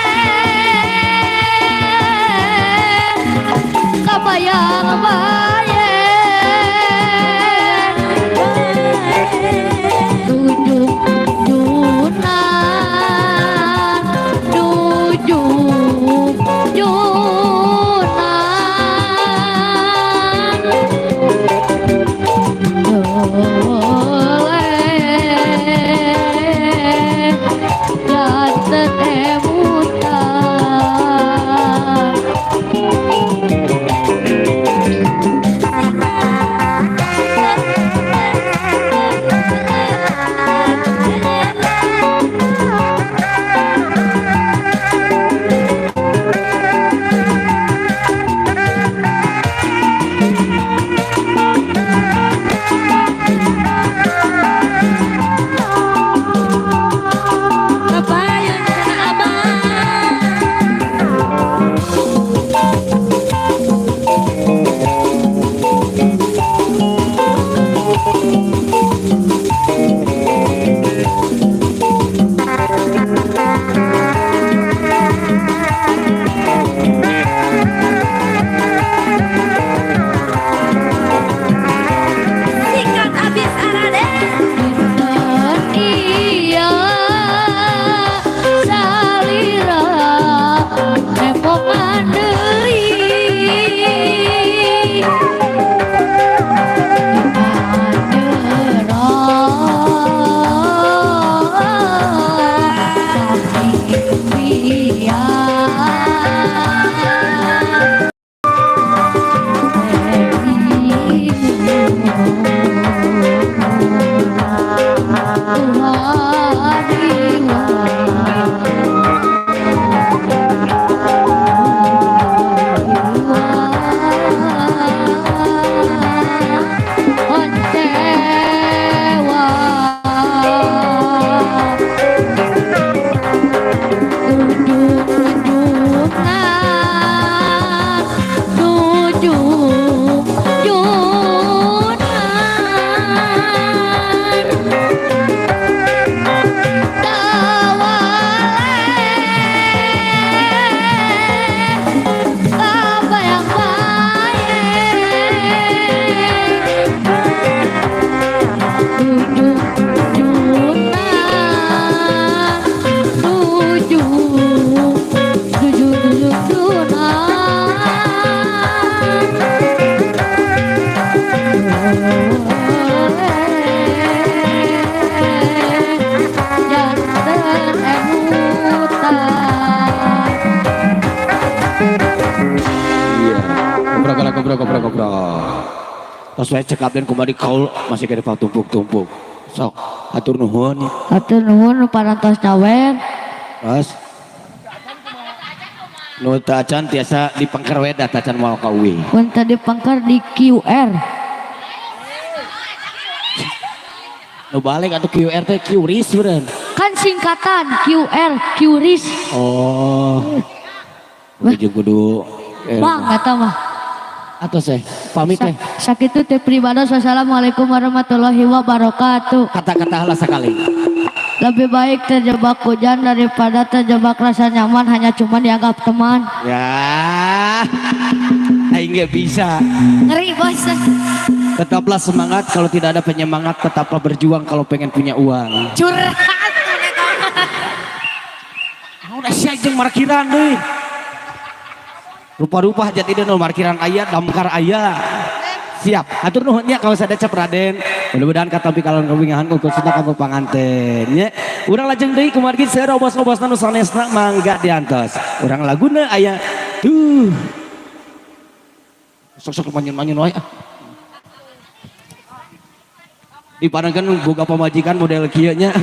Tah. Tos wae cekap den kumaha di kaul masih kene tumpuk-tumpuk. Sok, hatur nuhun.
Hatur nuhun nu parantos nyawer.
Terus nu teu acan tiasa dipengker we da tacan moal ka uwi.
Mun teu dipengker di QR.
Nu balik atuh QR teh QRIS beureun.
Kan singkatan QR, QRIS.
Oh. Kudu kudu
Bang eta mah.
Atos teh, pamit teh.
Sakitu teh pribados. Wassalamualaikum warahmatullahi wabarakatuh.
Kata-kata heula sakali.
Lebih baik terjebak hujan daripada terjebak rasa nyaman hanya cuma dianggap teman.
Ya. Aing ge bisa.
Ngeri bos.
Tetaplah semangat kalau tidak ada penyemangat, tetaplah berjuang kalau pengen punya uang.
Curhat.
Udah sia jeung markiran deui. Rupa-rupa jadi nu markiran aya, damkar aya. Siap. Hatur nuhun nya kawas ada Cep Raden. Mudah-mudahan katampi kalon kabingahan ku khususna ka panganten nya. Urang lajeng deui kumargi seueur obos-obosna nu sanesna mangga diantos. Urang laguna aya tuh. Sok-sok manyeun-manyeun wae ah. Dipadangkeun boga pamajikan model kieu nya.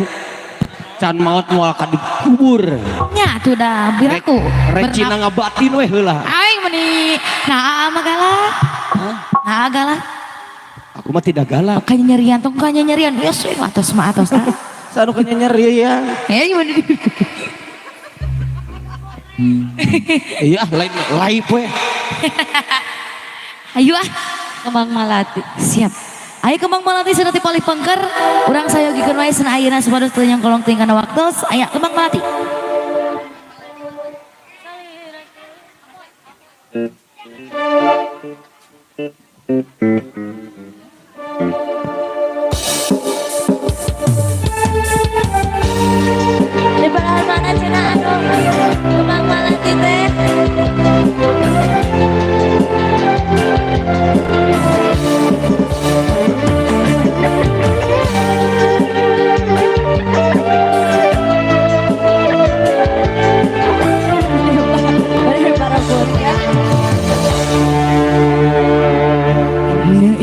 Can maot moal ka dikubur.
Nya atuh da biraku.
Rek Cina ngabatin weh heula.
Aing meni nah mah galak.
Hah?
Nah galak.
Aku mah tidak galak.
Kanya nyerian tong kanya nyerian. Geus we atos mah atos ah.
Sanu kanya nyerian.
Eh gimana?
Iya lain live weh.
Ayo ah Kembang Malati. Siap. Ayo Kembang Malati sudah paling pengker. Urang sayogikeun wae cenah ayeuna supados teu nyangkolong teuing kana waktos. Aya Kembang Malati.
Di belahan mana cenah anu Kembang Malati teh?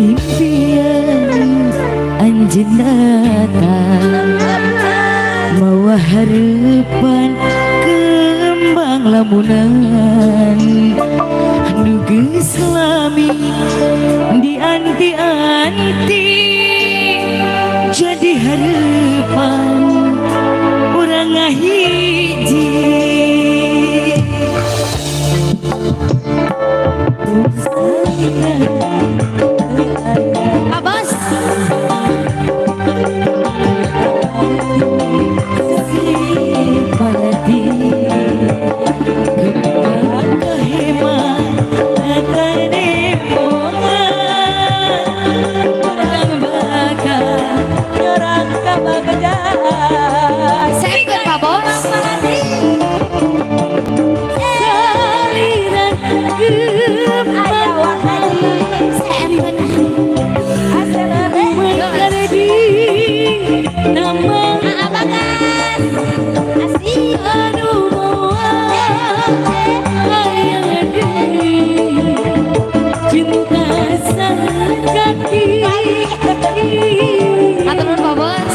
Impian anjeun datang mawa harapan kembang lamunan nu geus lami dianti-anti jadi harapan urang ngahiji.
Abas. Seepkeun Pak Bos. Hatur nuhun Pak Bos.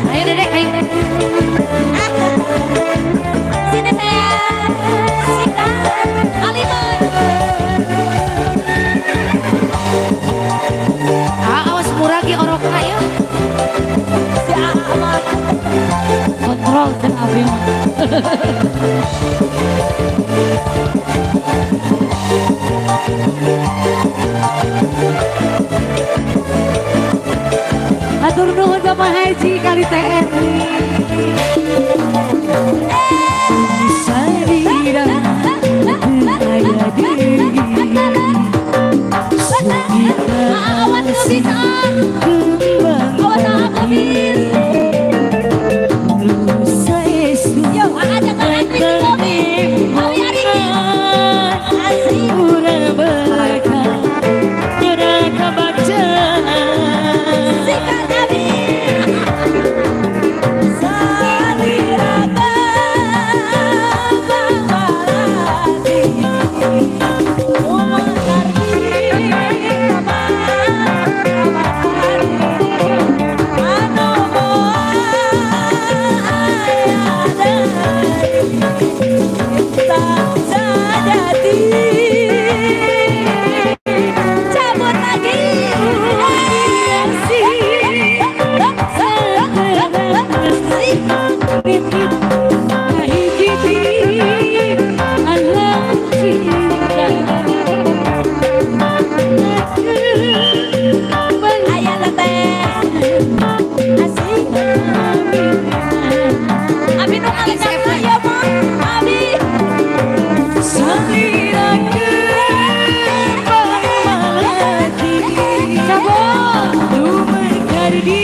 Ayo Dedek, ayo. Ah, awas murah ge orokna ya.
Kontrol teh abi mah. Hatur Hatur nuhun Bapak Haji kali TNI. Salira aya deui.
Awas kumis ah.
Kembang
Awas ah kumis.
Saestu
Yo, ada kan si kumis. Awi ari. Asik.
Urang bakal nyora kabagjaan.
Sikat abi.
Salira kembang melati. Umar anu sejati.
Cabut lagi.
Alam cinta.
Ayah teteh. Asik. Abi nu ngalecakna ya mah. Abi.
Salira kembang melati. Lumekar di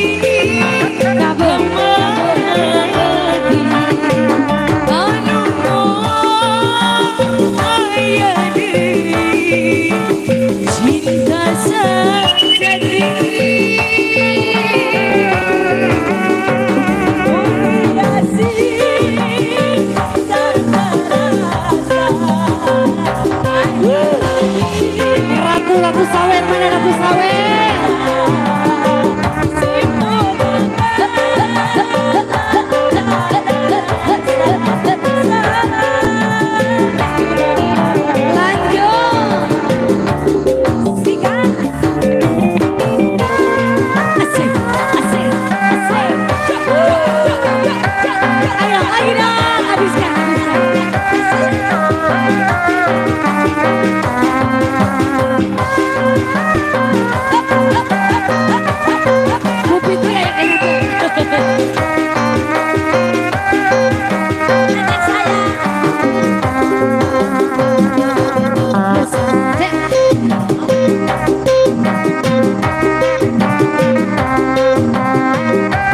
kembang melati. Anu aya deui. Cinta sejati. Ratu, Ratu Sawer, mana Ratu Sawer? Lanjut.
Sikat.
Asik, asik, asik. Ayo lagi dong, habiskan, habiskan. Bu Fitri kayak gitu.
Anak saya.
Cek.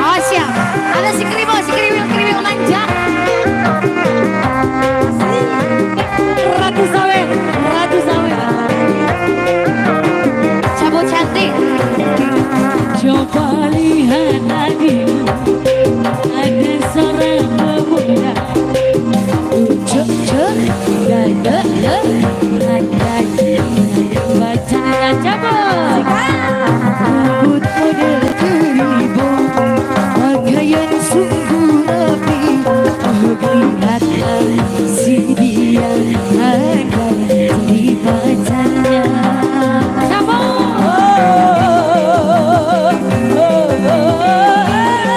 Oh siap. Ada si kriwil, kriwil manja.
Ratu Sawer, Ratu Sawer.
Cabut cantik.
Coba lihat lagi, ada seorang pemuda. Cek cek, da da da da baca cabut. Rambut model keribu, pakaian sungguh rapi. Oh lihatlah si dia akan jadi pacarnya.
Cabut.
Oh, oh, oh, oh.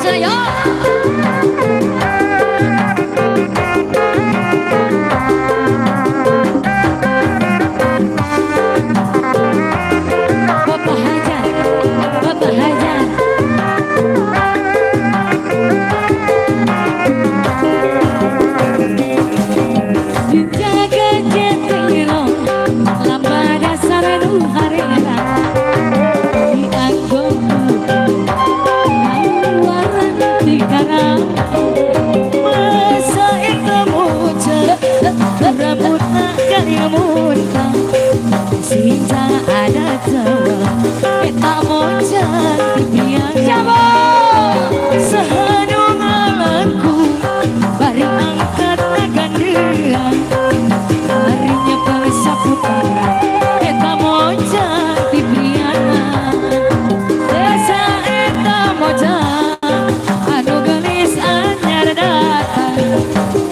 cenah yo.
Bapak Hajar, Bapak Hajar. Dijaga jetiro, lamba dasar nu harera. Dianggo kaluaran di karang. Masa itu muncul, rambutna kalimuntang. Cinta ada tawa, eta mocan pipian. Sahanu ngalangku, bari angkat gandean. Bari nyepel saputaran, eta mocan pipian. Desa eta mocan, anu geulis anyar datang.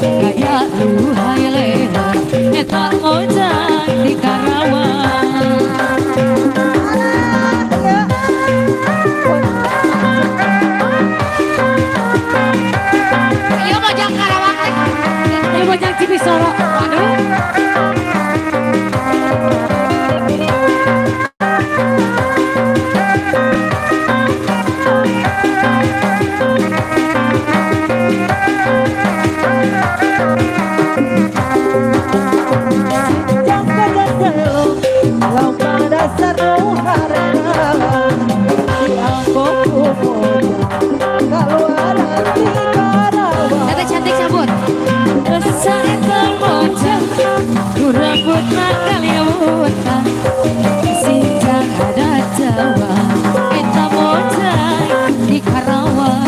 Gaya luhai leher, eta mocan di Karawang.
Ieu mojang Karawang teh.
Ieu mojang Cibisoro. Aduh.
Teteh cantik cabut.
Desa eta mojang, ku rambutna kaliwutan. Sinjang ada Jawa, eta mojang di Karawang.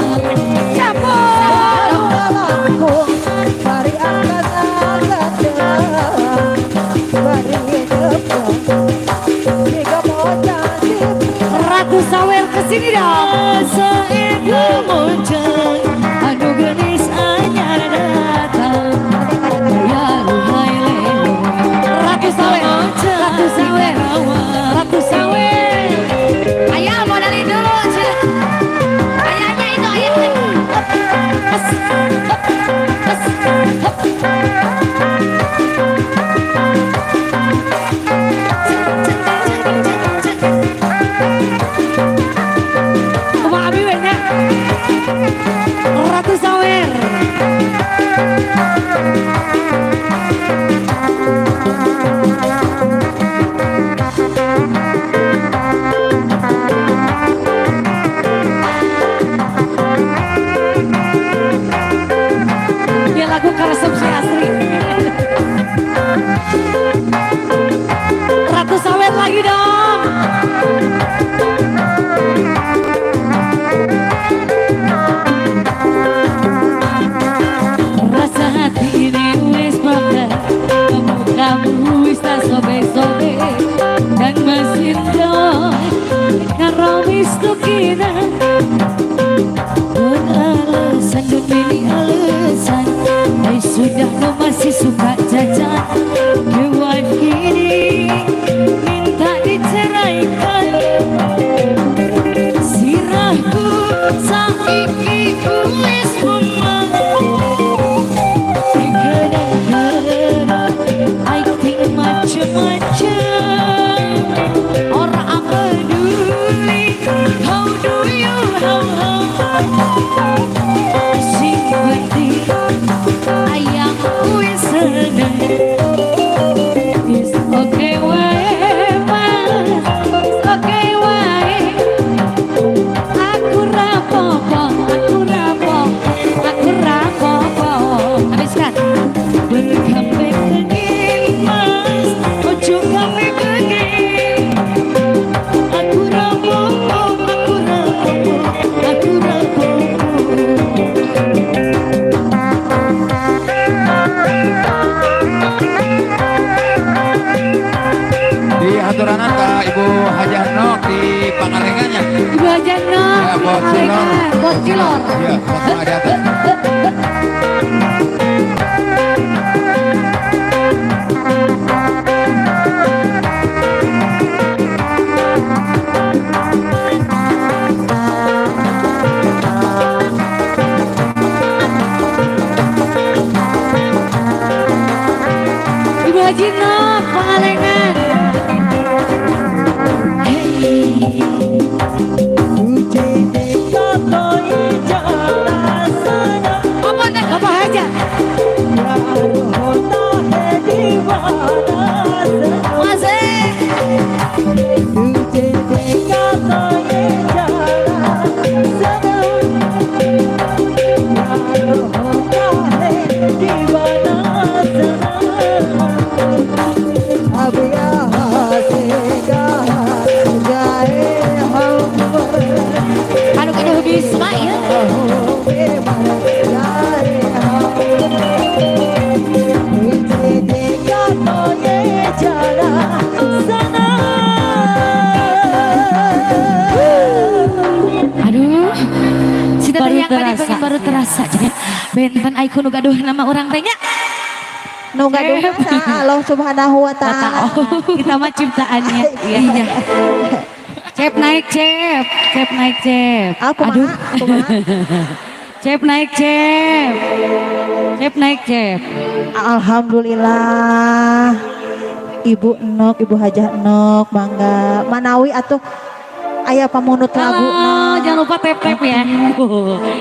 Ratu Sawer kesini dong. Desa eta mojang, anu geulis anyar datang. Gaya luhai leher, Ratu Sawer, Ratu Sawer, Ratu Sawer.
Ayah mau dari dulu cenah. Ayahnya itu ayah.
Kumaha abi we nya? Ratu Sawer. Ya lagu karesep si asli. Ratu Sawer lagi dong. Rasa hati ini wis protes, kamu wis tak sobek-sobek dan mesin doi karo wis tukina. Pun alasan dan mini alasan, ai sudah lo masih suka jajan. Kewan kini minta diceraikan. Sirahku saiki wis memang. I think macem-macem. Orang peduli. How do you, how, how. Sing penting ayam wis seneng. It's okay wae mas, it's okay wae. Aku rapopo, aku rapopo, aku rapopo.
Habiskan.
Welcome back again mas, ojo come back again. Aku rapopo, aku rapopo, aku rapopo.
Di haturanan ka Ibu Hajah Nok di Pangalengannya.
Ibu Hajah Nok
Ya,
di
Bos Cilor.
Pangalengan, Bos Cilor.
Iya, langsung ada atas.
Masih.
अब यहाँ से कहाँ जाए हम
Anu gaduh Bisma ya.
में मर जाए हम तुझे देखा तो ये जाना सनम।
Aduh. Si teteh
Baru
yang tadi
terasa.
pengen baru terasa. Jadi benten ai kudu gaduh nama urang teh nya.
Nu gaduh mana Allah Subhanahu wa taala.
Kita mah ciptaannya. Iya. Cep naik cep, cep naik cep.
Ah, kumaha? Kumaha?
Cep naik cep. Cep naik cep.
Alhamdulillah. Ibu Nok, Ibu Hajah Nok, mangga. Manawi atuh aya pamunut lagu.
Halo, jangan lupa tap tap ya.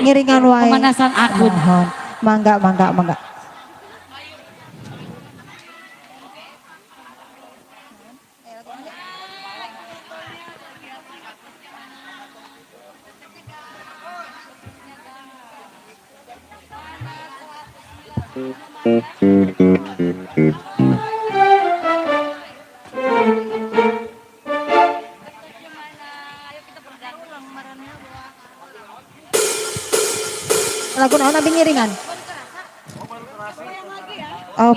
Ngiringan wae.
Pemanasan akun.
Mohon. Mangga, mangga, mangga. Lagu naon abi ngiringan? Oh,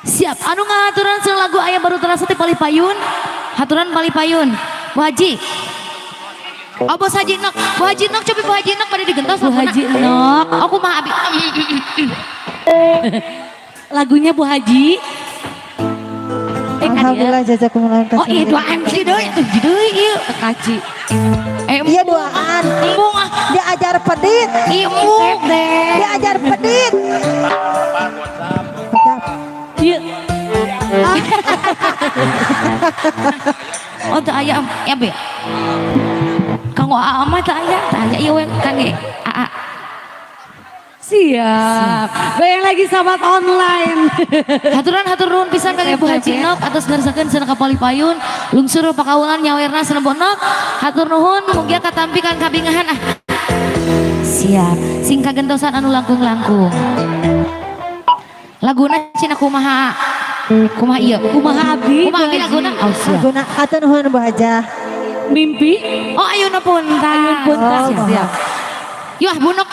Siap. Anu ngahaturan sareng lagu aya baru terasa ti Palih Payun. Haturan Palih Payun. Bu Haji. Oh, Bos Haji Nok. Bu Haji Nok coba Bu Haji Nok pada digentos
Bu
laguna.
Haji Nok.
Aku mah abi.
Lagunya Bu Haji. Eh, kan ya.
alhamdulillah jazakumullah
Oh iya duaan sih deui atuh deui ieu.
Kaci.
Eh
Iya duaan.
embung ah.
Diajar pedit.
Ieu embung.
Diajar pedit. Mantap.
Iya.
Oh teu aya ya be. Kanggo aa mah teu aya, teu aya ieu we kangge aa.
Siap. Bayang lagi sahabat online.
Haturan hatur nuhun pisan kangge Bu Haji Nok atas ngarsakeun cenah ka Palih Payun, lungsur pakawulan nyawerna cenah Bu Nok. Hatur nuhun mugia katampi kan kabingahan ah. Siap. Sing kagentosan anu langkung-langkung. Laguna cenah kumaha? Kumaha ieu?
Kumaha abi?
Kumaha abi laguna? Oh siap.
Laguna hatur nuhun Bu Hajah.
Mimpi.
Oh ayeuna puntang.
Ayun puntang.
Oh,
Siap.
Yuh ah, Bu Nok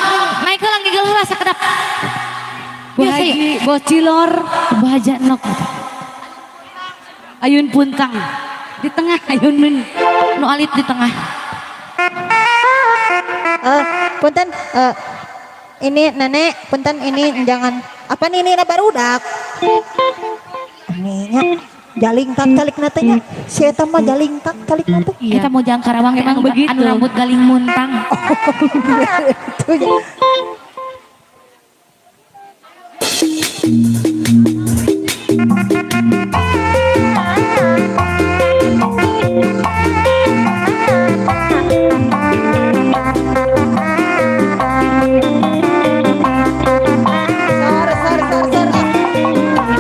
naik heula ngigel heula sakedap.
Bu
Biasa ya.
Haji, Bos Cilor,
Bu Haji Nok.
Ayun Puntang. Di tengah Ayun Min.
Nu alit di tengah.
Eh, punten ini nenek, punten ini jangan apa nih ini barudak. Ininya jalingkak calik na teh nya. Si eta mah jalingkak calik na teh.
Iya.
Kita mau jang Karawang
Emang
anu,
begitu.
anu rambut galing muntang.
Itu ya. Sor, sor, sor, sor.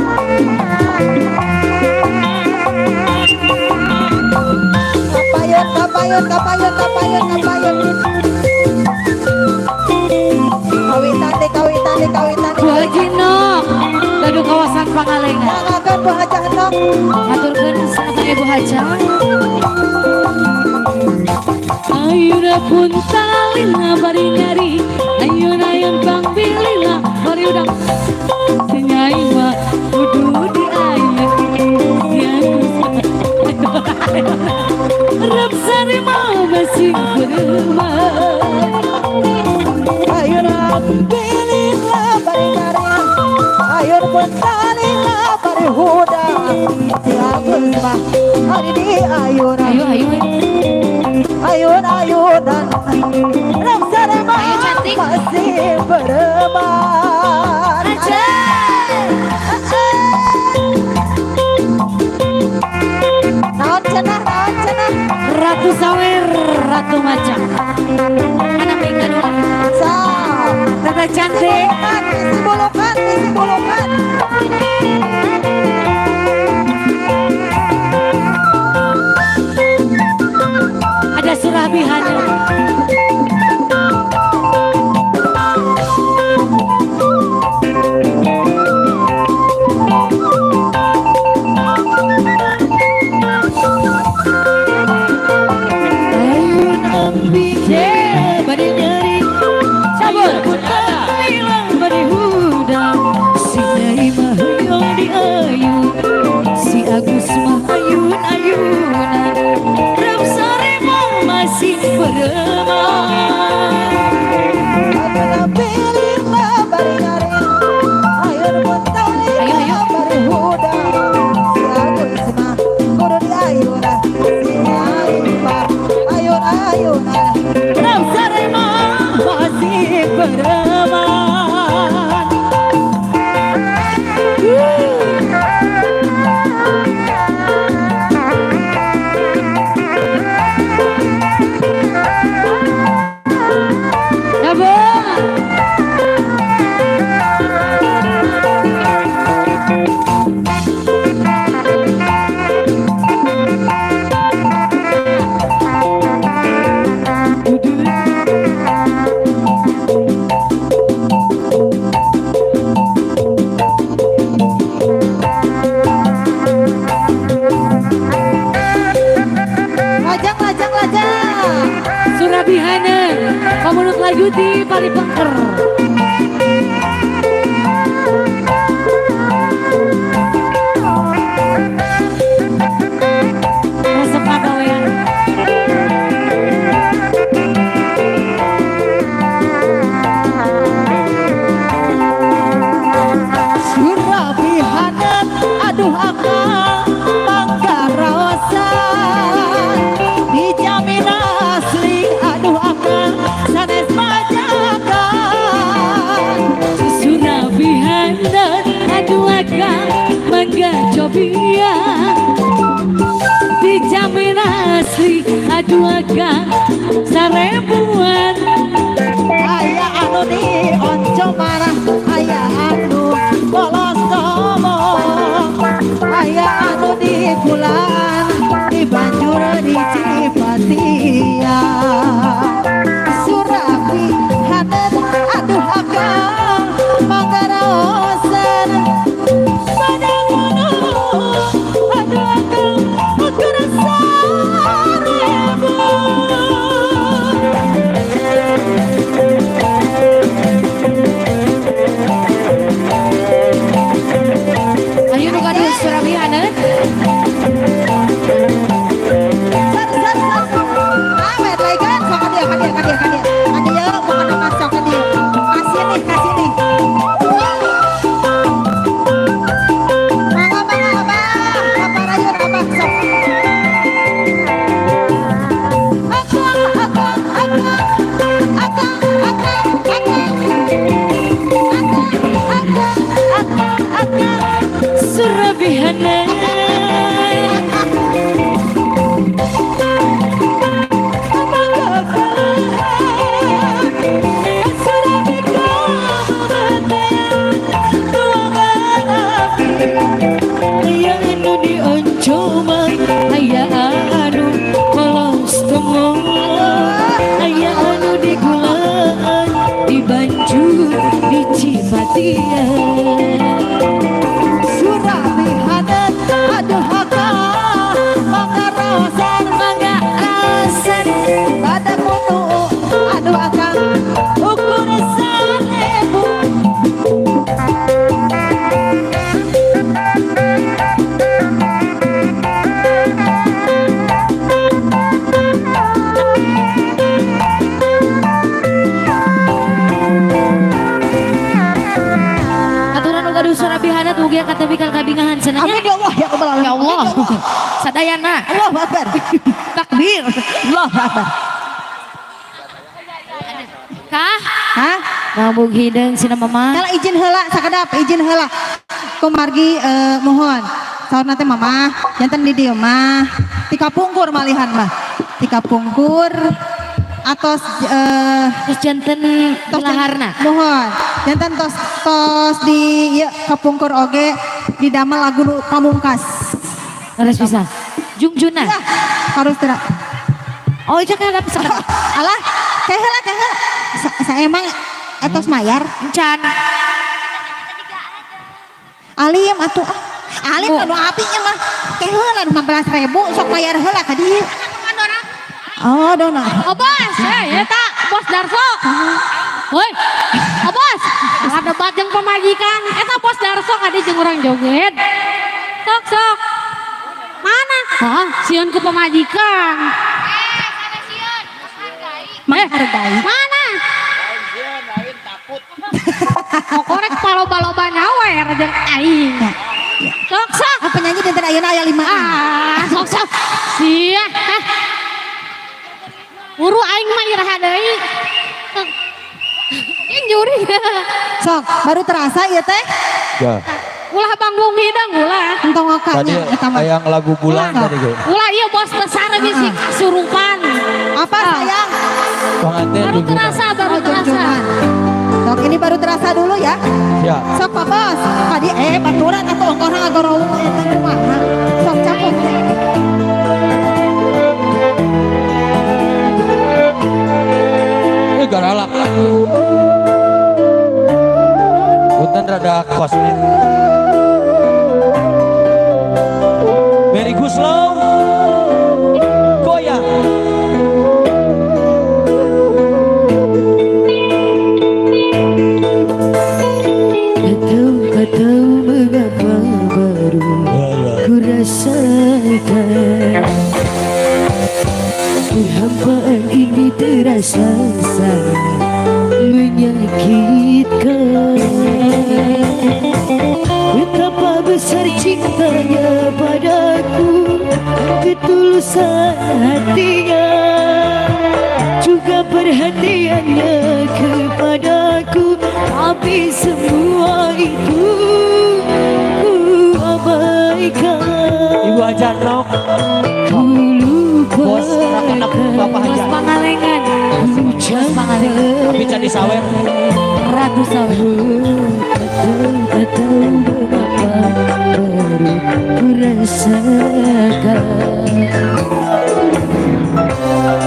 Kapayun, kapayun, kapayun, kapayun, kapayun. Kawitan deh, kawitan deh, kawitan deh.
Bu Haji Nok. Gaduh kawasan Pangalengan.
Jangan Bu Hajah Nok.
Haturkeun sangat Ibu Haja.
Ayuna pun talina bari nyari Ayun ayun pangbilina bari udang Sinyai mah kudu di ayun Rap sari mah masih berumah.
Ayun pilihlah bari nyari. Ayun pun talina bari hudang. Si Agus mah hari di ayun.
Ayo ayo.
Ayun ayunan. Rap sari mah
Ayo, cantik.
masih bereman.
Aja.
Naon cenah, naon cenah.
Ratu Sawer, Ratu Macan.
Anak minggu dulu.
Sa.
Tata cantik.
Bisi bulukan, bisi bulukan, bisi bulukan.
Lagu di Palipengker. Resep pagawean.
Surabihaneut aduh akang panggaraosan dijamin asli aduh akang sanes bajakan.
Surabihaneut aduh akang mangga cobian, dijamin asli aduh akang sarebuan.
Aya anu di onco marah, aya anu bolos tomo, aya anu di kulaan di Banjur di Cipatia. Surabi haneut aduh akang manggaraosan padang gunung aduh akang ukur sarebu.
Ayo nu gaduh surabihaneut.
Sar sar sar. Awet lagi kan sok ka dieu ka dieu ka dieu ka dieu. Ka dieu pokona mah sok ka dieu. Kasih nih, kasih nih. Mangga mangga abah, abah rayun abah sok. Akang akang akang akang akang akang akang akang akang akang.
Surabihaneut aya anu dioncoma, aya anu polos temo, aya anu digulaan di Banjur di Cipatia.
Surabihaneut aduh akang mangaraosan
mangga rasan
badak kutu aduh akang ukur sarebu.
Aturan nu gaduh surabihaneut mugia katepi kabingahan cenah nya.
Amin ya Allah ya Rabbal alamin.
Ya Allah.
Amin ya Allah.
Sadayana.
Allahu Akbar.
Takbir.
Allahu Akbar.
Kah?
Hah?
Mabuk hideung sina mama.
Kalau izin heula sakedap, izin heula. Kumargi mohon. Saurna teh mama, janten di dieu mah. Tika pungkur malihan mah. Tika pungkur atos
Terus janten
tos
laharna.
Mohon. Janten tos tos di ieu kapungkur oge didamel lagu nu pamungkas.
Harus bisa. Jungjuna.
Ya, harus tidak.
Oh, itu kan ada sekedap.
Alah, kayak heula kayak heula. Sa emang etos mayar.
Encan.
Alim atuh ah. Alim anu apinya mah. Kayak heula 15.000 sok bayar heula ka dieu. Oh, dona.
Oh bos, eh eta bos Darso. Woi, oh bos, ada debat jeung pamajikan. Eta bos Darso kadi jeung urang joget. Sok sok. Mana? Hah, sieun ku pamajikan.
Menghargai.
Mana? Pokoknya paloba-loba nyawer jeung aing. Sok sok.
Ah, penyanyi dinten ayeuna aya 5.
Ah, sok sok. Sia. Ah. Buru aing mah iraha deui. Yang juri.
Sok, baru terasa ieu teh.
Ya.
Ulah panggung hidang ulah.
Entong
Tadi
ngakaknya eta mah.
ayang lagu bulan
Ulah.
tadi gue.
Ulah ieu bos besar bisi kasurupan.
Apa sayang?
Pengantin
Baru
junjunan.
terasa, baru
Oh,
terasa.
junjungan. Sok ini baru terasa dulu ya.
Ya.
Sok Pak Bos, tadi baturan atau ongkohna ngagorowung eta kumaha. Sok capek.
Ini garalak. Punten rada kosmet. Merry Guslow. Goyang.
terasa sangat menyakitkan. Betapa besar cintanya padaku, ketulusan hatinya, juga perhatiannya kepadaku. Tapi semua itu ku abaikan.
Ibu Haja Nok.
Ku
Bos
lupakan.
Bapak
Bos
Haja.
Pangalengan. Bos Pangalengan.
Tapi jadi sawer.
Ratu Sawer.
Tak tahu mengapa baru ku rasakan.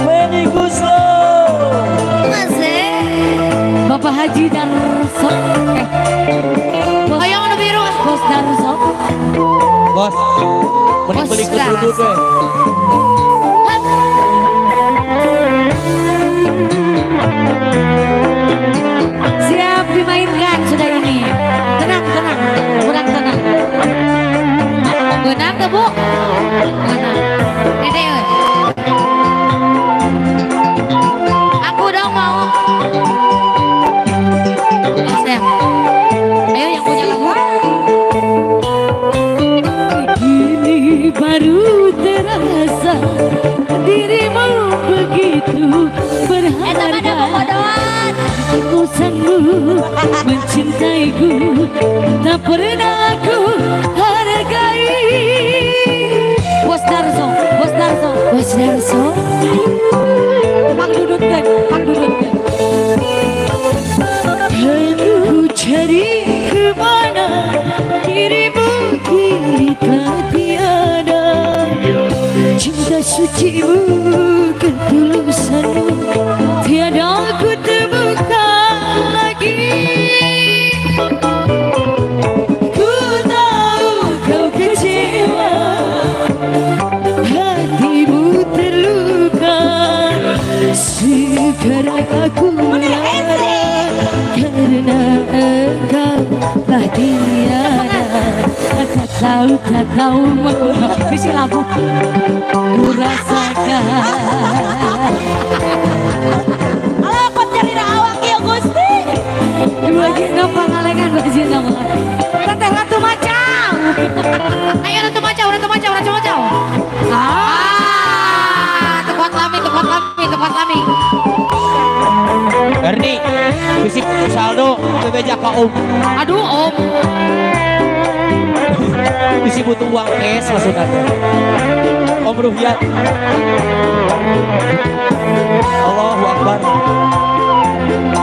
Melly Goeslaw.
Bapak Haji Darso, eh, Bos,
Hoyong nu biru.
Bos Darso.
Bos. Mending
Bos
beli
Darso.
kududut we.
Siap dimainkan sudah ini. Tenang, tenang, kurang tenang.
Beunang teu, Bu? Beunang. Dede euy. Aku dong mau. Oh, sayang. Ayo yang punya lagu.
Kini baru terasa dirimu begitu
Eta mah da
berharga.
bobodoan.
Ketulusanmu mencintaiku tak pernah aku hargai. Bos Darso, Bos Darso, Bos Darso. Pak dudutkan, pak dudutkan. Kan ku cari kemana dirimu kini telah tiada. Cinta sucimu, ketulusanmu tiada ku temukan lagi. Ku tahu kau kecewa, hatimu terluka. Sekarang aku marah karena engkau telah tiada. Tak tahu, tak tahu mengapa bisi lagu ku rasakan.
Alah kok nyari awak ieu Gusti.
Dua jina Pangalengan, dua jina Pangalengan. Teteh Ratu Macau.
Ayo Ratu Macau, Ratu Macau, Ratu Macau. Ah, tekuat lami, tekuat lami, tekuat lami.
Erni, bisi saldo bebeja ka Om.
Aduh, Om.
Bisi butuh uang cash maksudnya. Om Ruhiat. Allahu Akbar.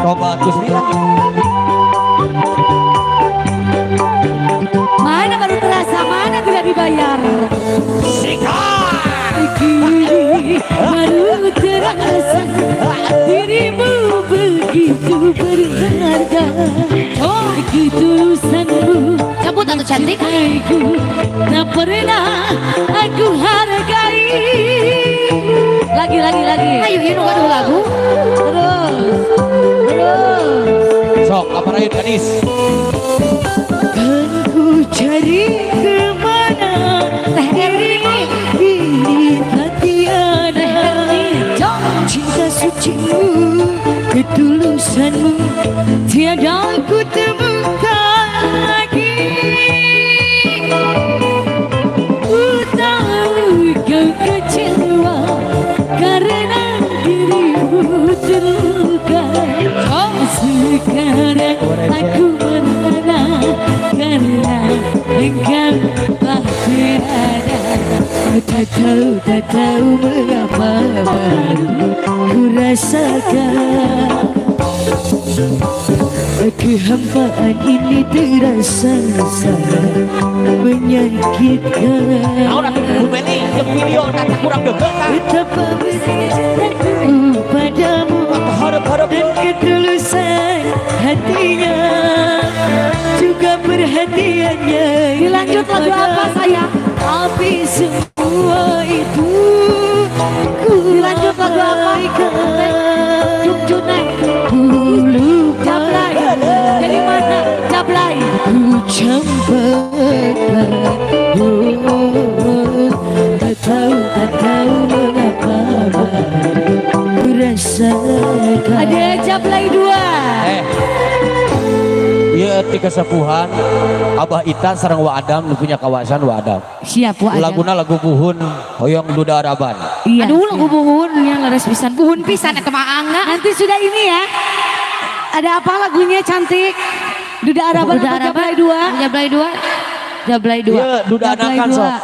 Tobat Gusti.
Mana baru terasa, mana tidak dibayar.
Sikat.
Kini baru terasa dirimu begitu berharga. Ketulusanmu
Cabut atuh cantik.
mencintaiku tak pernah aku hargai. Lagi, lagi, lagi.
Ayo ieu nu gaduh lagu.
Terus, terus.
Sok, kapan ayo gadis?
Kan ku cari kemana
Teh Erni.
kini tak tiada. Cinta sucimu, ketulusanmu tiada ku temukan lagi. Ku tahu kau kecewa karena dirimu terluka. Sekarang aku merana karena engkau telah tiada. Tak tahu, tak tahu mengapa baru ku rasakan kehampaan ini terasa sangat menyakitkan.
Naon atuh Bu Meli jeung video tah kurang deukeut tah.
Betapa besar cintaku padamu
Hareup-hareup.
dan ketulusan hatinya, juga perhatiannya.
Dilanjut lagu apa sayang?
Tapi semua itu ku
Dilanjut lagu apa?
abaikan.
Jungjungan.
Ku lupa.
Jablay. Jadi mana? Jablay.
Ku campakkan. Oh, tak tahu, tak tahu mengapa baru ku rasakan. Ada Jablay 2.
Iya ti kesepuhan Abah Ita sareng Wa Adam nu punya kawasan Wa Adam.
Siap Wa Adam.
Laguna lagu buhun hoyong duda araban.
Iya.
Aduh, lagu buhun yang leres pisan. Buhun pisan eta mah angga.
Nanti sudah ini ya. Ada apa lagunya cantik? Duda Araban
Duda
atau
Araban.
Jablay 2?
Jablay 2. Jablay 2.
Iya duda
Jablay
anakan
dua.
sok.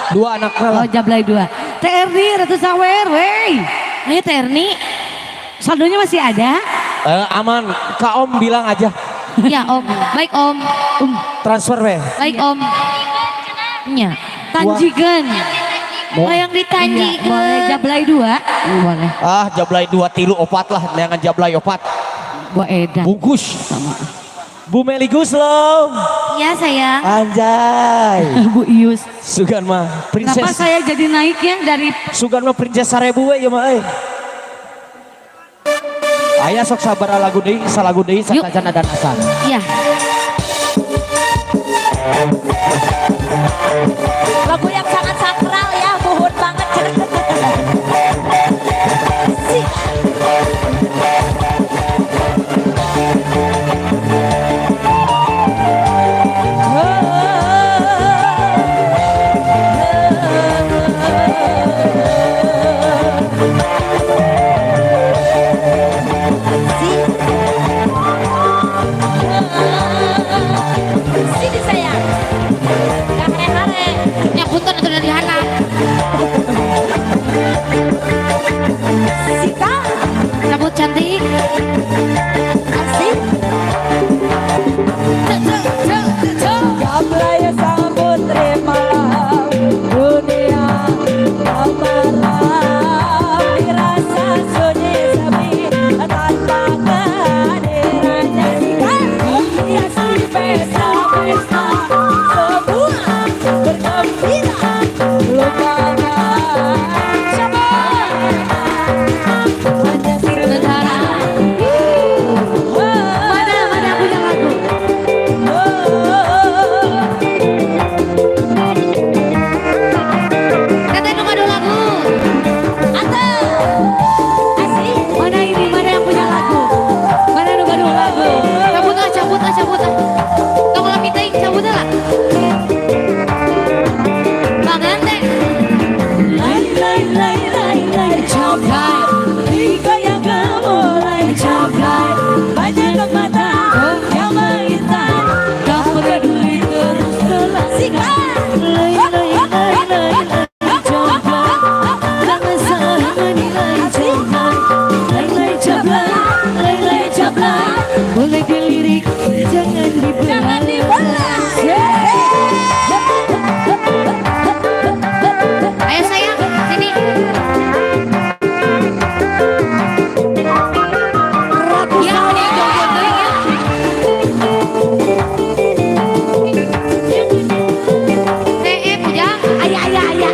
Dua anaknya lah.
Oh Jablay 2. TRD Ratu Sawer, wey.
Ayo Terni.
Saldonya masih ada?
Aman, Kak Om bilang aja.
Ya Om. Baik Om.
Transfer weh.
Baik Om. Nya.
Tanjikan.
Mau-
Hayang ditanjikeun.
Boleh Jablay 2.
Boleh.
Ah jablay 2 3 4 lah, neangan jablay 4.
Gua edan.
Bungkus.
Sama.
Bu Meli Guslow.
Iya sayang.
Anjay.
Bu Ius.
Sugan mah
Kenapa
princess.
saya jadi naiknya dari
Sugan mah princess 1000 we ieu mah euy. Aya sok sabar lagu deui, salagu deui
Yuk.
satajan dan asan.
Iya.
Lagu yang sangat sakral ya, buhun banget. Sik. Sik. Sini sayang. Gak hare-hare.
Ya punten atuh dari handap.
Sika.
Cabut cantik.
Asik.
Jablay sang putri malam dunia kemalam dirasa sunyi sepi tanpa kehadirannya. Hiasi pesta-pesta semua bergembira lupakan siapa hanya sementara.
Mana mana punya lagu?
Teteh nu ngadu lagu.
Asik.
Mana ini? Mana yang punya lagu? Mana nu gaduh lagu?
Cabut ah, cabut ah, cabut ah. Tong lami teuing cabut lah. Bagan teh.
Lai lai lai lai lai jablay, tiga yang gemulai jablay, banyak mata yang mengintai, tak peduli terus melangkah.
Lay lay lay lay lay jablay, jangan salah menilai jablay. Lay lay jablay, lay lay jablay, boleh dilirik, jangan dibelah.
Jangan dibelah.
Ayo sayang, sini. Ya, ini joget teuing ya. Eh, pujang.
Ayah, ayah, ayah.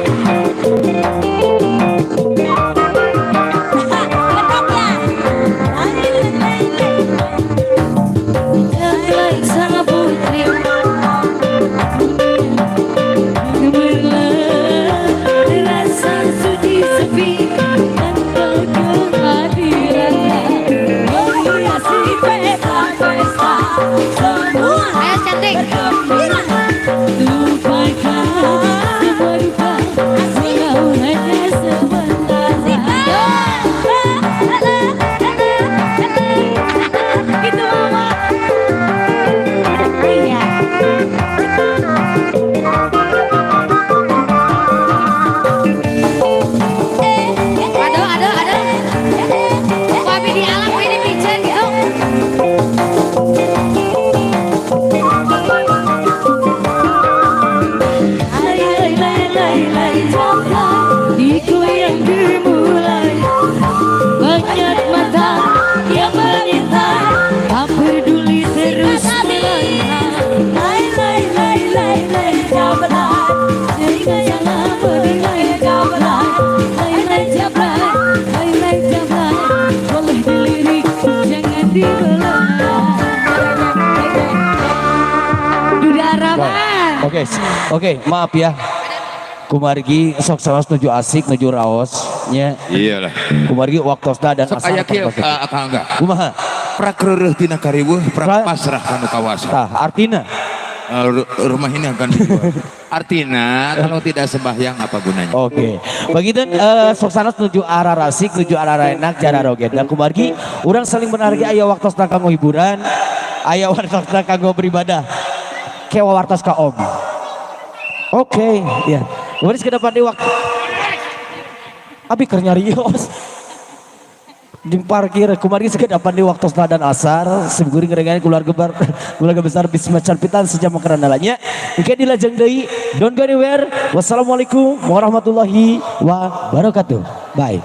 Ngetok ya. Lai, lai, lai, lai.
Jablay sang putri gemerlap, rasa sunyi sepi tanpa kehadirannya.
Menghiasi pesta-pesta semua
Ayo cantik.
bergembira.
Lupakan semua duka walau hanya sementara.
Itu mama. Iya.
Aduh, aduh, aduh. Wabi di alam ini piceun gitu.
Lay lay lay lay lay jablay, digoyang dimulai, banyak mata yang mengintai, tak peduli terus melangkah.
Lai lai lai lai lai jablay,
Sehingga jangan menilai jablay, lay lay jablay, lay lay jablay, boleh dilirik jangan dibelah. Duda Araban.
Oke, oke, maaf ya. Kumargi sok saos nuju asik nuju raos. Nya.
Iyalah.
Kumargi waktosna dan
Sok aya kieu, akang enggak.
Kumaha?
Prak reureuh tina kariweuh, prak pasrah kanu kawasa.
Tah, artina?
Rumah ini akan dijual. Artina kalau tidak sembahyang apa gunanya?
Oke. Begitu suasana nuju arah rasik, nuju arah enak, cara roget. Dan kumargi urang saling menghargai, aya waktosna kanggo hiburan, aya waktosna kanggo beribadah. Kewa wartos ka om. Oke, ya. Baris ke depan di waktu. Abi keur nyarios. Di parkir kumargi sekedapan di waktu dan asar simkuring ngerengan keluarga bar, keluarga besar Bisma Carpitan sejam makanan dalanya. Oke, dilajeng deui, don't go anywhere. Wassalamualaikum warahmatullahi wabarakatuh. Bye.